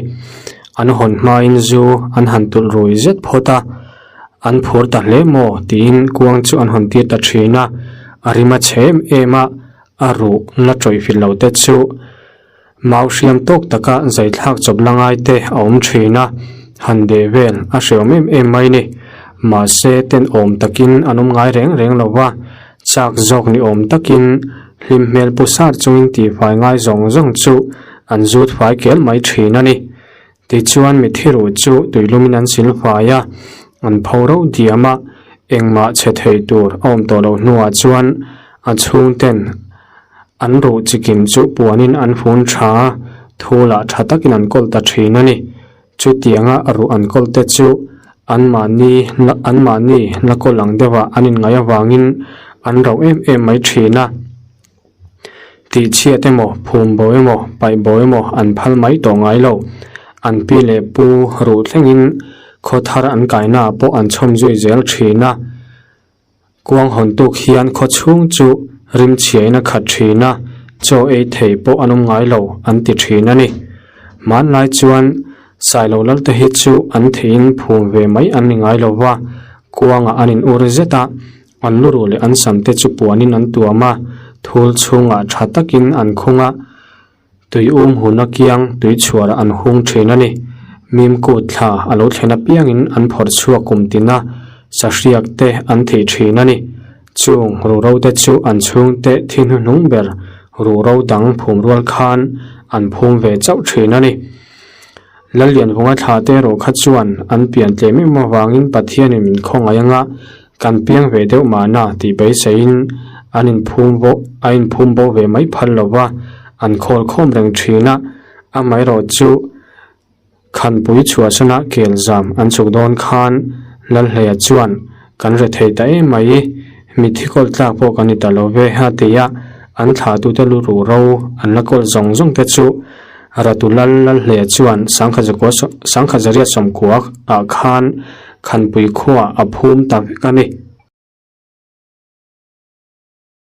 S1: An hawn hmain zu an han tulh rui zet phawt a, an phur ta hle maw tiin kuang chu an hawn tir ta thin a, a rim a chhe em em a, a ruh la tawih fil lo te chu Mau hriam tawk taka zaithlak chawp la ngai te a awm thin a, han deh vel a hreawm em em mai ni. Mahse tenawm takin an awm ngai reng reng lo va, chak zawk ni awm takin hlim hmel pu sar chungin tihfai ngai zawng zawng chu an zut fai kel mai thin a ni. Tichuan mithi ruh chu tuilumin an sil fai a, an pho rauh diam a, engmah chhe thei tur a awm tawh loh hnuah chuan a chhungten an ruh chikim chu puanin an fun tha a, thu lah tha takin an kawl ta thin a ni. Chutianga ruh an kawl te chu anmahni anmahni la kawl ang deuhah an inngaih avangin an rauh em em mai thin a. Tihchhiat emaw, phum bo emaw, paih bo emaw an phal mai tawh ngai lo. An pi leh pu ruh thlengin khaw thar an kaina pawh an chhawm zui zel thin a. Kuang hawn tuk hian khaw chhung chu rimchhiain a khat thin a, chaw ei thei pawh an awm ngai lo an ti thin a ni. Hmanlai chuan Sailo Lalte hi chu an theiin phum ve mai an ni ngai lo va, kuangah an in ur zet a, An lu leh an sam te chu puanin an tuam a, thul chhungah tha takin an khung a, tui um hun a kiang tui chhuarah an hung thin a ni. Mim kut thla a lo thlen apiangin an phawrh chhuak kum tin a, sahriak te an thih thin a ni. Chung ruhro te chu an chhungte thi hnuhnung ber ruhro dang phum rual khan an phum ve chauh thin a ni. Lallianvunga thla te erawh kha chuan an pian tlem em avangin Pathianin min khawngaih anga kan piang ve deuh mahna tih beiseiin an inphum bo a inphum bo ve mai phal lo va, an khawl khawm reng thin a, amaherawh chu Khanpui chhuahsana kel zam an chhuk dawn khan Lalhleia chuan kan re thei ta em mai, mitthi kawl tlak pawh kan ni ta lo ve a ti a, an thlahtute lu ruh ro an la kawl zawng zawng te chu Ratu lal lal hle chuan Sangkha Zariat Sawmkua ah khan Khanpui khuaah a phum ta vek a ni.